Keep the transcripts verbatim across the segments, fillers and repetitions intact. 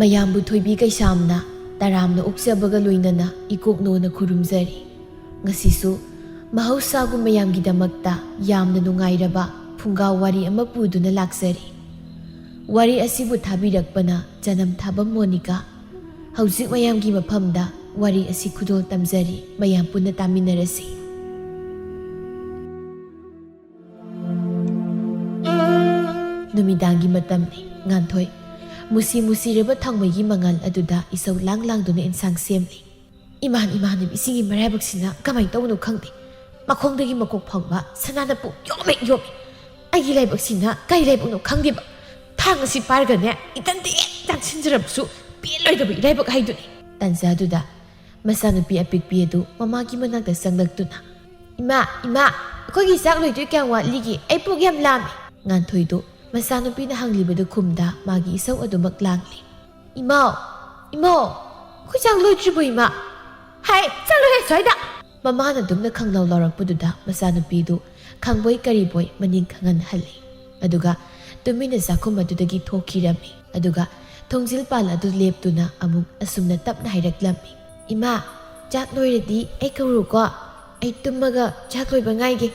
ꯃꯌꯥꯝꯕꯨ ꯊꯣꯏꯕꯤ ꯀꯩꯁꯥꯝꯅ ꯇꯔꯥꯝꯅ ꯑꯣꯛꯆꯕꯒ ꯂꯣꯏꯅꯅ ꯏꯀꯣꯛꯅꯣꯅ ꯈꯨꯔꯨꯝꯖꯔꯤ꯫ ꯉꯁꯤꯁꯨ ꯃꯍꯧꯁꯥꯒꯨꯝ ꯃꯌꯥꯝꯒꯤꯗꯃꯛꯇ ꯌꯥꯝꯅ ꯅꯨꯡꯉꯥꯏꯔꯕ ꯐꯨꯡꯒꯥ ꯋꯥꯔꯤ ꯑꯃ ꯄꯨꯗꯨꯅ ꯂꯥꯛꯆꯔꯤ꯫ ꯋꯥꯔꯤ ꯑꯁꯤꯕꯨ ꯊꯥꯕꯤꯔꯛꯄꯅ ꯆꯅꯝ ꯊꯥꯕ ꯃꯣꯅꯤꯀꯥ꯫ ꯍꯧꯖꯤꯛ ꯃꯌꯥꯝꯒꯤ ꯃꯐꯝꯗ ꯋꯥꯔꯤ ꯑꯁꯤ ꯈꯨꯗꯣꯜ ꯇꯝꯖꯔꯤ, ꯃꯌꯥꯝ ꯄꯨꯟꯅ ꯇꯥꯃꯤꯟꯅꯔꯁꯤ꯫ ꯅꯨꯃꯤꯗꯥꯡꯒꯤ ꯃꯇꯝꯅꯤ꯫ ꯉꯥꯟꯊꯣꯏ ꯃꯨꯁꯤ ꯃꯨꯁꯤꯔꯕ ꯊꯥꯎꯃꯩꯒꯤ ꯃꯉꯥꯜ ꯑꯗꯨꯗ ꯏꯁꯧ ꯂꯥꯡ ꯂꯥꯡꯗꯨꯅ ꯏꯟꯁꯥꯡ ꯁꯦꯝꯂꯤ꯫ ꯏꯃꯥꯟ ꯏꯃꯥꯟꯅꯕꯤꯁꯤꯡꯒꯤ ꯃꯔꯥꯏꯕꯛꯁꯤꯅ ꯀꯃꯥꯏꯅ ꯇꯧꯕꯅꯣ ꯈꯪꯗꯦ꯫ ꯃꯈꯣꯡꯗꯒꯤ ꯃꯀꯣꯛ ꯐꯥꯎꯕ ꯁꯅꯥꯅ ꯄꯨꯡ ꯌꯣꯝꯃꯦ ꯌꯣꯝꯃꯦ꯫ ꯑꯩꯒꯤ ꯂꯥꯏꯕꯛꯁꯤꯅ ꯀꯩ ꯂꯥꯏꯕꯛꯅꯣ ꯈꯪꯗꯦꯕ꯫ ꯊꯥꯡ ꯑꯁꯤ ꯄꯥꯏꯔꯒꯅꯦ, ꯏꯇꯟꯗ ꯍꯦꯛ ꯇꯥꯟꯁꯤꯟꯖꯔꯕꯁꯨ ꯄꯦꯜꯂꯣꯏꯗꯕ ꯏꯔꯥꯏꯕꯛ ꯍꯥꯏꯗꯨꯅꯤ꯫ ꯇꯟꯖꯥꯗꯨꯗ ꯃꯆꯥꯅꯨꯄꯤ ꯑꯄꯤꯛꯄꯤ ꯑꯗꯨ ꯃꯃꯥꯒꯤ ꯃꯅꯥꯛꯇ ꯆꯪꯂꯛꯇꯨꯅ, "ꯏꯃꯥ, ꯏꯃꯥ, ꯑꯩꯈꯣꯏꯒꯤ ꯆꯥꯛ ꯂꯣꯏꯗꯣꯏ ꯀꯌꯥꯝ ꯋꯥꯠꯂꯤꯒꯦ? ꯑꯩ ꯄꯨꯛ ꯌꯥꯝ ꯂꯥꯝꯃꯦ꯫" ꯉꯥꯟꯊꯣꯏꯗꯨ ꯃꯆꯥꯅꯨꯄꯤꯅ ꯍꯪꯂꯤꯕꯗꯨ ꯈꯨꯝꯗ ꯃꯥꯒꯤ ꯏꯁꯧ ꯑꯗꯨꯃꯛ ꯂꯥꯡꯂꯤ꯫ "ꯏꯃꯥꯎ, ꯏꯃꯥꯎ, ꯑꯩꯈꯣꯏ ꯆꯥꯛ ꯂꯣꯏꯗ꯭ꯔꯤꯕꯣ, ꯏꯃꯥ? ꯍꯥꯏ, ꯆꯠꯂꯨꯍꯦ ꯁ꯭ꯋꯥꯏꯗ!" ꯃꯃꯥꯅ ꯑꯗꯨꯝꯅ ꯈꯪꯂꯥꯎ ꯂꯥꯎꯔꯛꯄꯗꯨꯗ ꯃꯆꯥꯅꯨꯄꯤꯗꯨ ꯈꯪꯕꯣꯏ ꯀꯔꯤꯕꯣꯏ ꯃꯅꯤꯡ ꯈꯪꯍꯟ ꯍꯜꯂꯤ꯫ ꯑꯗꯨꯒ ꯇꯨꯃꯤꯟꯅ ꯆꯥꯛꯈꯨꯝ ꯑꯗꯨꯗꯒꯤ ꯊꯣꯛꯈꯤꯔꯝꯃꯤ꯫ ꯑꯗꯨꯒ ꯊꯣꯡꯖꯤꯜ ꯄꯥꯜ ꯑꯗꯨ ꯂꯦꯞꯇꯨꯅ ꯑꯃꯨꯛ ꯑꯁꯨꯝꯅ ꯇꯞꯅ ꯍꯥꯏꯔꯛꯂꯝꯃꯤ, "ꯏꯃꯥ, ꯆꯥꯛ ꯂꯣꯏꯔꯗꯤ ꯑꯩ ꯀꯧꯔꯨꯀꯣ꯫ ꯑꯩ ꯇꯨꯝꯃꯒ ꯆꯥꯛ ꯂꯣꯏꯕ ꯉꯥꯏꯒꯦ꯫"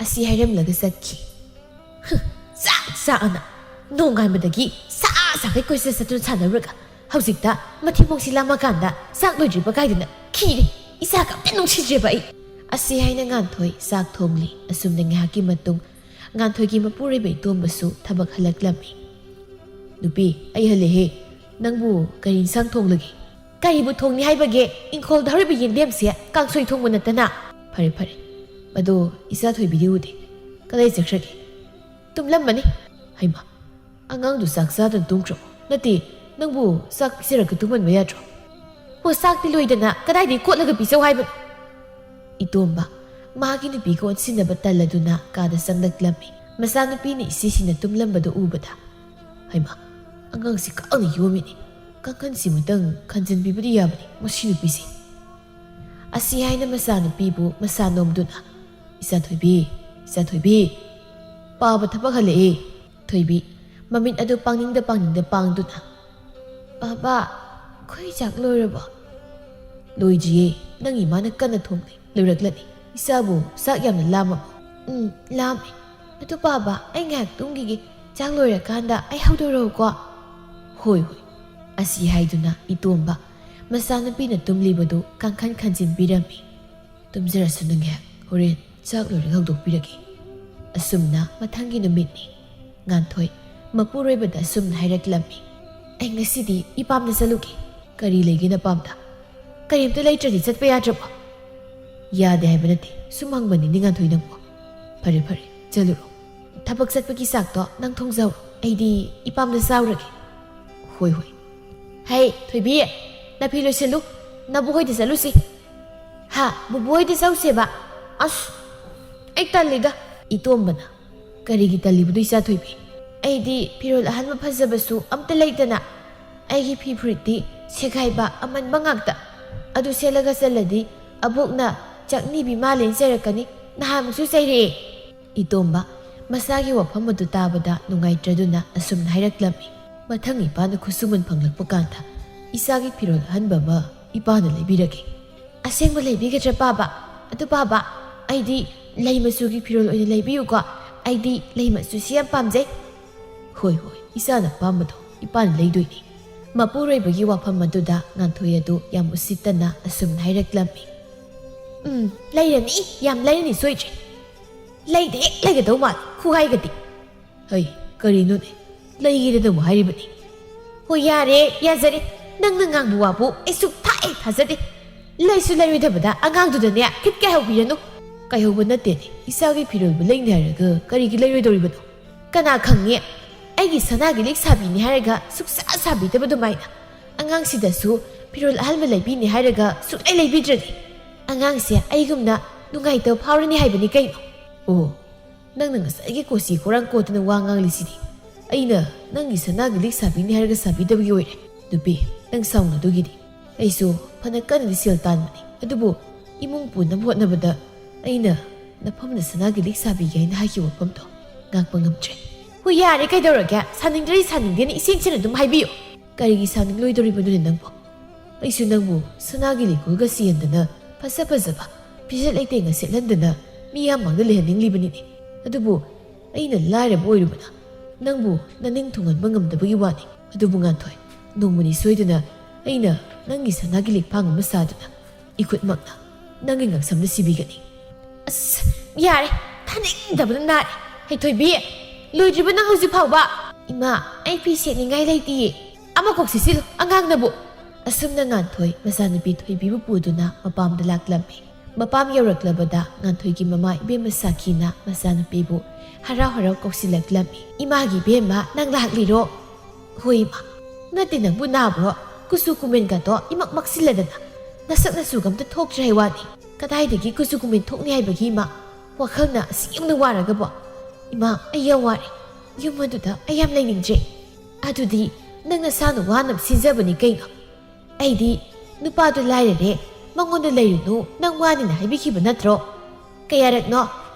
ꯑꯁꯤ ꯍꯥꯏꯔꯝꯂꯒ ꯆꯠꯈꯤ꯫ "ꯍꯨ, ꯆꯥꯛ ꯆꯥꯛ ꯑꯅ ꯅꯣꯡꯉꯥꯟꯕꯗꯒꯤ ꯁꯥ ꯁꯥꯈꯩ ꯀꯣꯏꯆꯠ ꯆꯠꯇꯨꯅ ꯁꯥꯟꯅꯔꯨꯔꯒ ꯍꯧꯖꯤꯛꯇ ꯃꯊꯤꯕꯣꯡꯁꯤ ꯂꯥꯝꯃꯀꯥꯟꯗ ꯆꯥꯛ ꯂꯣꯏꯗ꯭ꯔꯤꯕ ꯀꯥꯏꯗꯅ ꯈꯤꯔꯦ꯫ ꯏꯆꯥꯒ ꯑꯝꯇ ꯅꯨꯡꯁꯤꯗ꯭ꯔꯦꯕ ꯑꯩ꯫" ꯑꯁꯤ ꯍꯥꯏꯅ ꯉꯥꯟꯊꯣꯏ ꯆꯥꯛ ꯊꯣꯡꯂꯤ꯫ ꯑꯁꯨꯝꯅ ꯉꯥꯏꯍꯥꯛꯀꯤ ꯃꯇꯨꯡ ꯉꯥꯟꯊꯣꯏꯒꯤ ꯃꯄꯨꯔꯣꯏꯕ ꯏꯇꯣꯝꯕꯁꯨ ꯊꯕꯛ ꯍꯜꯂꯛꯂꯝꯃꯤ꯫ "ꯅꯨꯄꯤ, ꯑꯩ ꯍꯜꯂꯦꯍꯦ꯫ ꯅꯪꯕꯨ ꯀꯔꯤ ꯏꯟꯁꯥꯡ ꯊꯣꯡꯂꯒꯦ?" "ꯀꯔꯤꯕꯨ ꯊꯣꯡꯅꯤ ꯍꯥꯏꯕꯒꯦ? ꯏꯪꯈꯣꯜꯗ ꯍꯧꯔꯤꯕ ꯌꯦꯟꯗꯦꯝꯁꯦ ꯀꯥꯡꯁꯣꯏ ꯊꯣꯡꯕ ꯅꯠꯇꯅ꯫" "ꯐꯔꯦ, ꯐꯔꯦ꯫ ꯑꯗꯣ ꯏꯆꯥ ꯊꯣꯏꯕꯤꯗꯤ ꯎꯗꯦ꯫ ꯀꯗꯥꯏ ꯆꯠꯈ꯭ꯔꯒꯦ?" "ꯇꯨꯝꯂꯝꯃꯅꯤ꯫" "ꯍꯩꯃꯥ, ꯑꯉꯥꯡꯗꯨ ꯆꯥꯛ ꯆꯥꯗꯅ ꯇꯨꯝꯈ꯭ꯔꯕꯣ? ꯅꯠꯇꯦ, ꯅꯪꯕꯨ ꯆꯥꯛ ꯄꯤꯖꯔꯒ ꯇꯨꯝꯍꯟꯕ ꯌꯥꯗ꯭ꯔꯣ?" "ꯍꯣ, ꯆꯥꯛꯇꯤ ꯂꯣꯏꯗꯅ ꯀꯗꯥꯏꯗꯒꯤ ꯀꯣꯠꯂꯒ ꯄꯤꯖꯧ ꯍꯥꯏꯕꯅꯣ?" ꯏꯇꯣꯝꯕ ꯃꯥꯒꯤ ꯅꯨꯄꯤꯒ ꯑꯣꯟꯁꯤꯟꯅꯕ ꯇꯜꯂꯗꯨꯅ ꯀꯥꯗ ꯆꯪꯂꯛꯂꯝꯃꯤ꯫ ꯃꯆꯥꯅꯨꯄꯤꯅ ꯏꯁꯤꯁꯤꯅ ꯇꯨꯝꯂꯝꯕꯗꯨ ꯎꯕꯗ, "ꯍꯩꯃꯥ, ꯑꯉꯥꯡꯁꯤ ꯀꯥꯡꯅ ꯌꯣꯝꯃꯤꯅꯦ꯫ ꯀꯥꯡꯈꯟꯁꯤꯃꯇꯪ ꯈꯟꯖꯤꯟꯕꯤꯕꯗꯤ ꯌꯥꯕꯅꯤ ꯃꯁꯤ ꯅꯨꯄꯤꯁꯦ꯫" ꯑꯁꯤ ꯍꯥꯏꯅ ꯃꯆꯥꯅꯨꯄꯤꯕꯨ ꯃꯁꯥ ꯅꯣꯝꯗꯨꯅ, "ꯏꯆꯥ ꯊꯣꯏꯕꯤ, ꯏꯆꯥ ꯊꯣꯏꯕꯤ, ꯄꯥꯕ ꯊꯕꯛ ꯍꯜꯂꯛꯑꯦ꯫" ꯊꯣꯏꯕꯤ ꯃꯃꯤꯠ ꯑꯗꯨ ꯄꯥꯡꯅꯤꯡꯗ ꯄꯥꯡꯅꯤꯡꯗ ꯄꯥꯡꯗꯨꯅ, "ꯕꯥꯕꯥ, ꯑꯩꯈꯣꯏ ꯆꯥꯛ ꯂꯣꯏꯔꯕꯣ?" "ꯂꯣꯏꯗ꯭ꯔꯤꯌꯦ, ꯅꯪ ꯏꯃꯥꯅ ꯀꯟꯅ ꯊꯣꯡꯂꯤ, ꯂꯣꯏꯔꯛꯂꯅꯤ꯫ ꯏꯆꯥꯕꯨ ꯆꯥꯛ ꯌꯥꯝꯅ ꯂꯥꯝꯃꯕꯣ?" "ꯎꯝ, ꯂꯥꯝꯃꯦ꯫ ꯑꯗꯨ ꯕꯥꯕꯥ, ꯑꯩ ꯉꯥꯏꯍꯥꯛ ꯇꯨꯝꯈꯤꯒꯦ, ꯆꯥꯛ ꯂꯣꯏꯔꯀꯥꯟꯗ ꯑꯩ ꯍꯧꯗꯣꯔꯛꯎꯀꯣ?" "ꯍꯣꯏ, ꯍꯣꯏ꯫" ꯑꯁꯤ ꯍꯥꯏꯗꯨꯅ ꯏꯇꯣꯝꯕ ꯃꯆꯥꯅꯨꯄꯤꯅ ꯇꯨꯝꯂꯤꯕꯗꯨ ꯀꯥꯡꯈꯟ ꯈꯟꯖꯤꯟꯕꯤꯔꯝꯃꯤ꯫ "ꯇꯨꯝꯖꯔꯁꯅꯨ ꯉꯥꯏꯍꯥꯛ, ꯍꯣꯔꯦꯟ ꯆꯥꯛ ꯂꯣꯏꯔꯒ ꯍꯧꯗꯣꯛꯄꯤꯔꯒꯦ꯫" ꯑꯁꯨꯝꯅ ꯃꯊꯪꯒꯤ ꯅꯨꯃꯤꯠꯅꯤ꯫ ꯉꯥꯟꯊꯣꯏ ꯃꯄꯨꯔꯣꯏꯕꯗ ꯑꯁꯨꯝꯅ ꯍꯥꯏꯔꯛꯂꯝꯃꯤ, "ꯑꯩ ꯉꯁꯤꯗꯤ ꯏꯄꯥꯝꯗ ꯆꯠꯂꯨꯒꯦ꯫" "ꯀꯔꯤ ꯂꯩꯒꯦ ꯅꯄꯥꯝꯗ? ꯀꯔꯤꯝꯇ ꯂꯩꯇ꯭ꯔꯗꯤ ꯆꯠꯄ ꯌꯥꯗ꯭ꯔꯕꯣ?" "ꯌꯥꯗꯦ ꯍꯥꯏꯕ ꯅꯠꯇꯦ, ꯁꯨꯝ ꯍꯪꯕꯅꯤꯅꯦ ꯉꯥꯟꯊꯣꯏ ꯅꯪꯕꯣ꯫" "ꯐꯔꯦ ꯐꯔꯦ, ꯆꯠꯂꯨꯔꯣ꯫ ꯊꯕꯛ ꯆꯠꯄꯒꯤ ꯆꯥꯛꯇꯣ ꯅꯪ ꯊꯣꯡꯖꯍꯧꯔꯣ, ꯑꯩꯗꯤ ꯏꯄꯥꯝꯗ ꯆꯥꯎꯔꯒꯦ꯫" "ꯍꯣꯏ ꯍꯣꯏ꯫" "ꯍꯩ ꯊꯣꯏꯕꯤ, ꯅꯐꯤ ꯂꯣꯏꯁꯤꯜꯂꯨ, ꯅꯕꯨ ꯍꯣꯏꯗ ꯆꯠꯂꯨꯁꯤ꯫" "ꯍꯥ, ꯕꯨꯕꯨ ꯍꯣꯏꯗ ꯆꯧꯁꯦꯕ? ꯑꯁ, ꯑꯩ ꯇꯜꯂꯤꯗ꯫" ꯏꯇꯣꯝꯕꯅ, "ꯀꯔꯤꯒꯤ ꯇꯜꯂꯤꯕꯅꯣ ꯏꯆꯥ ꯊꯣꯏꯕꯤ? ꯑꯩꯗꯤ ꯐꯤꯔꯣꯜ ꯑꯍꯟꯕ ꯐꯖꯕꯁꯨ ꯑꯝꯇ ꯂꯩꯇꯅ, ꯑꯩꯒꯤ ꯐꯤ ꯐꯨꯔꯤꯠꯇꯤ ꯁꯦꯒꯥꯏꯕ ꯑꯃꯟꯕ ꯉꯥꯛꯇ꯫ ꯑꯗꯨ ꯁꯦꯠꯂꯒ ꯆꯠꯂꯗꯤ ꯑꯕꯣꯛꯅ ꯆꯥꯛꯅꯤꯕꯤ ꯃꯥꯜꯂꯦꯅ ꯆꯩꯔꯛꯀꯅꯤ, ꯅꯍꯥꯟꯃꯨꯛꯁꯨ ꯆꯩꯔꯛꯑꯦ꯫" ꯏꯇꯣꯝꯕ ꯃꯆꯥꯒꯤ ꯋꯥꯐꯝ ꯑꯗꯨ ꯇꯥꯕꯗ ꯅꯨꯡꯉꯥꯏꯇ꯭ꯔꯗꯨꯅ ꯑꯁꯨꯝꯅ ꯍꯥꯏꯔꯛꯂꯝꯃꯤ, "ꯃꯊꯪ ꯏꯄꯥꯅ ꯈꯨꯠꯁꯨꯃꯟ ꯐꯪꯂꯛꯄ ꯀꯥꯟꯗ ꯏꯆꯥꯒꯤ ꯐꯤꯔꯣꯜ ꯑꯍꯟꯕ ꯑꯃ ꯏꯄꯥꯅ ꯂꯩꯕꯤꯔꯒꯦ꯫" "ꯑꯁꯦꯡꯕ ꯂꯩꯕꯤꯒꯗ꯭ꯔꯥ ꯄꯥꯕ? ꯑꯗꯨ ꯄꯥꯕ, ꯑꯩꯗꯤ ꯂꯩ ꯃꯆꯨꯒꯤ ꯐꯤꯔꯣꯜ ꯑꯣꯏꯅ ꯂꯩꯕꯤꯌꯨꯀꯣ, ꯑꯩꯗꯤ ꯂꯩ ꯃꯆꯨꯁꯤ ꯌꯥꯝ ꯄꯥꯝꯖꯩ꯫" "ꯍꯣꯏ ꯍꯣꯏ, ꯏꯆꯥꯅ ꯑꯄꯥꯝꯕꯗꯣ ꯏꯄꯥꯅ ꯂꯩꯗꯣꯏꯅꯤ꯫" ꯃꯄꯨꯔꯣꯏꯕꯒꯤ ꯋꯥꯐꯝ ꯑꯗꯨꯗ ꯉꯥꯟꯊꯣꯏ ꯑꯗꯨ ꯌꯥꯝ ꯎꯁꯤꯠꯇꯅ ꯑꯁꯨꯝꯅ ꯍꯥꯏꯔꯛꯂꯝꯃꯤ, "ꯎꯝ, ꯂꯩꯔꯅꯤ, ꯌꯥꯝ ꯂꯩꯔꯅꯤ ꯁꯣꯏꯗ꯭ꯔꯦ꯫ ꯂꯩꯗ ꯍꯦꯛ ꯂꯩꯒꯗꯧ ꯃꯥꯜꯂꯤ ꯈꯨꯍꯥꯏꯒꯗꯤ꯫" "ꯍꯩ, ꯀꯔꯤꯅꯣꯅꯦ? ꯂꯩꯒꯦꯗꯅꯕꯨ ꯍꯥꯏꯔꯤꯕꯅꯤ꯫" "ꯍꯣꯏ, ꯌꯥꯔꯦ, ꯌꯥꯖꯔꯦ꯫ ꯅꯪꯅ ꯉꯥꯡꯕ ꯋꯥꯕꯨ ꯑꯩ ꯁꯨꯛꯊꯥ ꯍꯦꯛ ꯊꯥꯖꯗꯦ꯫ ꯂꯩꯁꯨ ꯂꯩꯔꯣꯏꯗꯕꯗ ꯑꯉꯥꯡꯗꯨꯗꯅꯦ ꯈꯤꯠ ꯀꯥꯏꯍꯧꯕꯤꯔꯅꯨ꯫" "ꯀꯥꯏꯍꯧꯕ ꯅꯠꯇꯦꯅꯦ, ꯏꯆꯥꯒꯤ ꯐꯤꯔꯣꯜꯕꯨ ꯂꯩꯅꯤ ꯍꯥꯏꯔꯒ ꯀꯔꯤꯒꯤ ꯂꯩꯔꯣꯏꯗꯧꯔꯤꯕꯅꯣ? ꯀꯅꯥ ꯈꯪꯉꯤ, ꯑꯩꯒꯤ ꯁꯅꯥꯒꯤ ꯂꯤꯛ ꯁꯥꯕꯤꯅꯤ ꯍꯥꯏꯔꯒ ꯁꯨꯛꯁꯥ ꯁꯥꯕꯤꯗꯕ ꯑꯗꯨꯃꯥꯏꯅ꯫ ꯑꯉꯥꯡꯁꯤꯗꯁꯨ ꯐꯤꯔꯣꯜ ꯑꯍꯟꯕ ꯂꯩꯕꯤꯅꯤ ꯍꯥꯏꯔꯒ ꯁꯨꯛꯂꯩ ꯂꯩꯕꯤꯗ꯭ꯔꯗꯤ ꯑꯉꯥꯡꯁꯦ ꯑꯩꯒꯨꯝꯅ ꯅꯨꯡꯉꯥꯏꯇꯕ ꯐꯥꯎꯔꯅꯤ ꯍꯥꯏꯕꯅꯤ ꯀꯩꯅꯣ꯫" "ꯑꯣ, ꯅꯪꯅ ꯉꯁꯥꯏꯒꯤ ꯀꯣꯆꯤ ꯀꯣꯔꯥꯡ ꯀꯣꯠꯇꯅ ꯋꯥ ꯉꯥꯡꯂꯤꯁꯤꯗꯤ ꯑꯩꯅ ꯅꯪꯒꯤ ꯁꯅꯥꯒꯤ ꯂꯤꯛ ꯁꯥꯕꯤꯅꯤ ꯍꯥꯏꯔꯒ ꯁꯥꯕꯤꯗꯕꯒꯤ ꯑꯣꯏꯔꯦ꯫ ꯅꯨꯄꯤ, ꯅꯪ ꯁꯥꯎꯅꯗꯨꯒꯤꯗꯤ꯫ ꯑꯩꯁꯨ ꯐꯅ ꯀꯟꯅꯗꯤ ꯁꯦꯜ ꯇꯥꯟꯕꯅꯤ, ꯑꯗꯨꯕꯨ ꯏꯃꯨꯡ ꯄꯨꯅꯕ ꯍꯣꯠꯅꯕꯗ ꯑꯩꯅ ꯅꯐꯝꯗ ꯁꯅꯥꯒꯤ ꯂꯤꯛ ꯁꯥꯕꯤꯒꯦ ꯍꯥꯏꯅ ꯍꯥꯏꯈꯤꯕ ꯋꯥꯐꯝꯗꯣ ꯉꯥꯛꯄ ꯉꯝꯗ꯭ꯔꯦ꯫" "ꯍꯣꯏ, ꯌꯥꯔꯦ, ꯀꯩꯗꯧꯔꯒꯦ? ꯁꯥꯅꯤꯡꯗ꯭ꯔꯗꯤ ꯁꯥꯅꯤꯡꯗꯦꯅ ꯏꯁꯦꯡ ꯁꯦꯡꯅ ꯑꯗꯨꯝ ꯍꯥꯏꯕꯤꯌꯨ꯫" ꯀꯔꯤꯒꯤ ꯁꯥꯅꯤꯡꯂꯣꯏꯗꯧꯔꯤꯕꯅꯣꯅꯦ ꯅꯪꯕꯨ? ꯑꯩꯁꯨ ꯅꯪꯕꯨ ꯁꯅꯥꯒꯤ ꯂꯤꯛꯀꯣꯜꯒ ꯁꯤꯍꯟꯗꯅ, ꯐꯖ ꯐꯖꯕ ꯐꯤꯖꯦꯠ ꯂꯩꯇꯦꯡꯒ ꯁꯦꯠꯍꯟꯗꯅ ꯃꯤꯌꯥꯝ ꯃꯥꯡꯗ ꯂꯩꯍꯟꯅꯤꯡꯂꯤꯕꯅꯤꯅꯦ꯫ ꯑꯗꯨꯕꯨ ꯑꯩꯅ ꯂꯥꯏꯔꯕ ꯑꯣꯏꯔꯨꯕꯅ ꯅꯪꯕꯨ ꯅꯅꯤꯡ ꯊꯨꯡꯍꯟꯕ ꯉꯝꯗꯕꯒꯤ ꯋꯥꯅꯤ꯫ ꯑꯗꯨꯕꯨ ꯉꯥꯟꯊꯣꯏ, ꯅꯣꯡꯃꯅꯤ ꯁꯣꯏꯗꯅ ꯑꯩꯅ ꯅꯪꯒꯤ ꯁꯅꯥꯒꯤ ꯂꯤꯛꯐꯥꯡ ꯑꯃ ꯁꯥꯗꯨꯅ ꯏꯈꯨꯠꯃꯛꯅ ꯅꯪꯒꯤ ꯉꯛꯁꯝꯗ ꯁꯤꯕꯤꯒꯅꯤ꯫ ꯑꯁ, ꯌꯥꯔꯦ, ꯊꯥꯅꯤꯡꯗꯕꯅ ꯅꯥꯔꯦ꯫ ꯍꯩꯊꯣꯏꯕꯤ, ꯂꯣꯏꯗ꯭ꯔꯤꯕ ꯅꯪ ꯍꯧꯖꯤꯛ ꯐꯥꯎꯕ? ꯏꯃꯥ, ꯑꯩ ꯐꯤ ꯁꯦꯠꯅꯤꯡꯉꯥꯏ ꯂꯩꯇꯤꯌꯦ꯫ ꯑꯃꯀꯣꯛ ꯁꯦꯠꯆꯤꯜꯂꯨ, ꯑꯉꯥꯡꯅꯕꯨ꯫ ꯑꯁꯨꯝꯅ ꯉꯥꯟꯊꯣꯏ ꯃꯆꯥꯅꯨꯄꯤ ꯊꯣꯏꯕꯤꯕꯨ ꯄꯨꯗꯨꯅ ꯃꯄꯥꯝꯗ ꯂꯥꯛꯂꯝꯃꯤ꯫ ꯃꯄꯥꯝ ꯌꯧꯔꯛꯂꯕꯗ ꯉꯥꯟꯊꯣꯏꯒꯤ ꯃꯃꯥ ꯏꯕꯦꯝꯃ ꯁꯥꯈꯤꯅ ꯃꯆꯥꯅꯨꯄꯤꯕꯨ ꯍꯔꯥꯎ ꯍꯔꯥꯎ ꯀꯧꯁꯤꯜꯂꯛꯂꯝꯃꯤ꯫ "ꯏꯃꯥꯒꯤ ꯏꯕꯦꯝꯃ, ꯅꯪ ꯂꯥꯛꯂꯤꯔꯣ?" "ꯍꯣꯏ ꯏꯃꯥ꯫ ꯅꯠꯇꯦ, ꯅꯪꯕꯨ ꯅꯥꯕ꯭ꯔꯣ? ꯀꯨꯆꯨ ꯀꯨꯃꯦꯟꯒꯗꯣ ꯏꯃꯛ ꯃꯛꯁꯤꯜꯂꯗꯅ ꯅꯁꯛ ꯅꯁꯨꯒ ꯑꯝꯇ ꯊꯣꯛꯇ꯭ꯔꯦ ꯍꯥꯏ ꯋꯥꯅꯤ꯫ ꯀꯗꯥꯏꯗꯒꯤ ꯀꯨꯆꯨ ꯀꯨꯃꯦꯟ ꯊꯣꯛꯅꯤ ꯍꯥꯏꯕꯒꯤ ꯏꯃꯥ? ꯋꯥꯈꯜꯅ ꯑꯁꯤ ꯌꯧꯅ ꯋꯥꯔꯒꯕꯣ? ꯏꯃꯥ, ꯑꯩ ꯌꯥꯝ ꯋꯥꯔꯦ꯫ ꯌꯨꯝ ꯑꯗꯨꯗ ꯑꯩ ꯌꯥꯝ ꯂꯩꯅꯤꯡꯗ꯭ꯔꯦ꯫ ꯑꯗꯨꯗꯤ ꯅꯪ ꯅꯁꯥꯅ ꯋꯥꯅ ꯁꯤꯟꯖꯕꯅꯤ ꯀꯩꯅꯣ?" "ꯑꯩꯗꯤ ꯅꯨꯄꯥꯗꯨ ꯂꯥꯏꯔꯔꯦ, ꯃꯉꯣꯟꯗ ꯂꯩꯔꯨꯅꯨ, ꯅꯪ ꯋꯥꯅꯤꯅ ꯍꯥꯏꯕꯤꯈꯤꯕ ꯅꯠꯇ꯭ꯔꯣ?" "ꯀꯌꯥꯔꯛꯅꯣ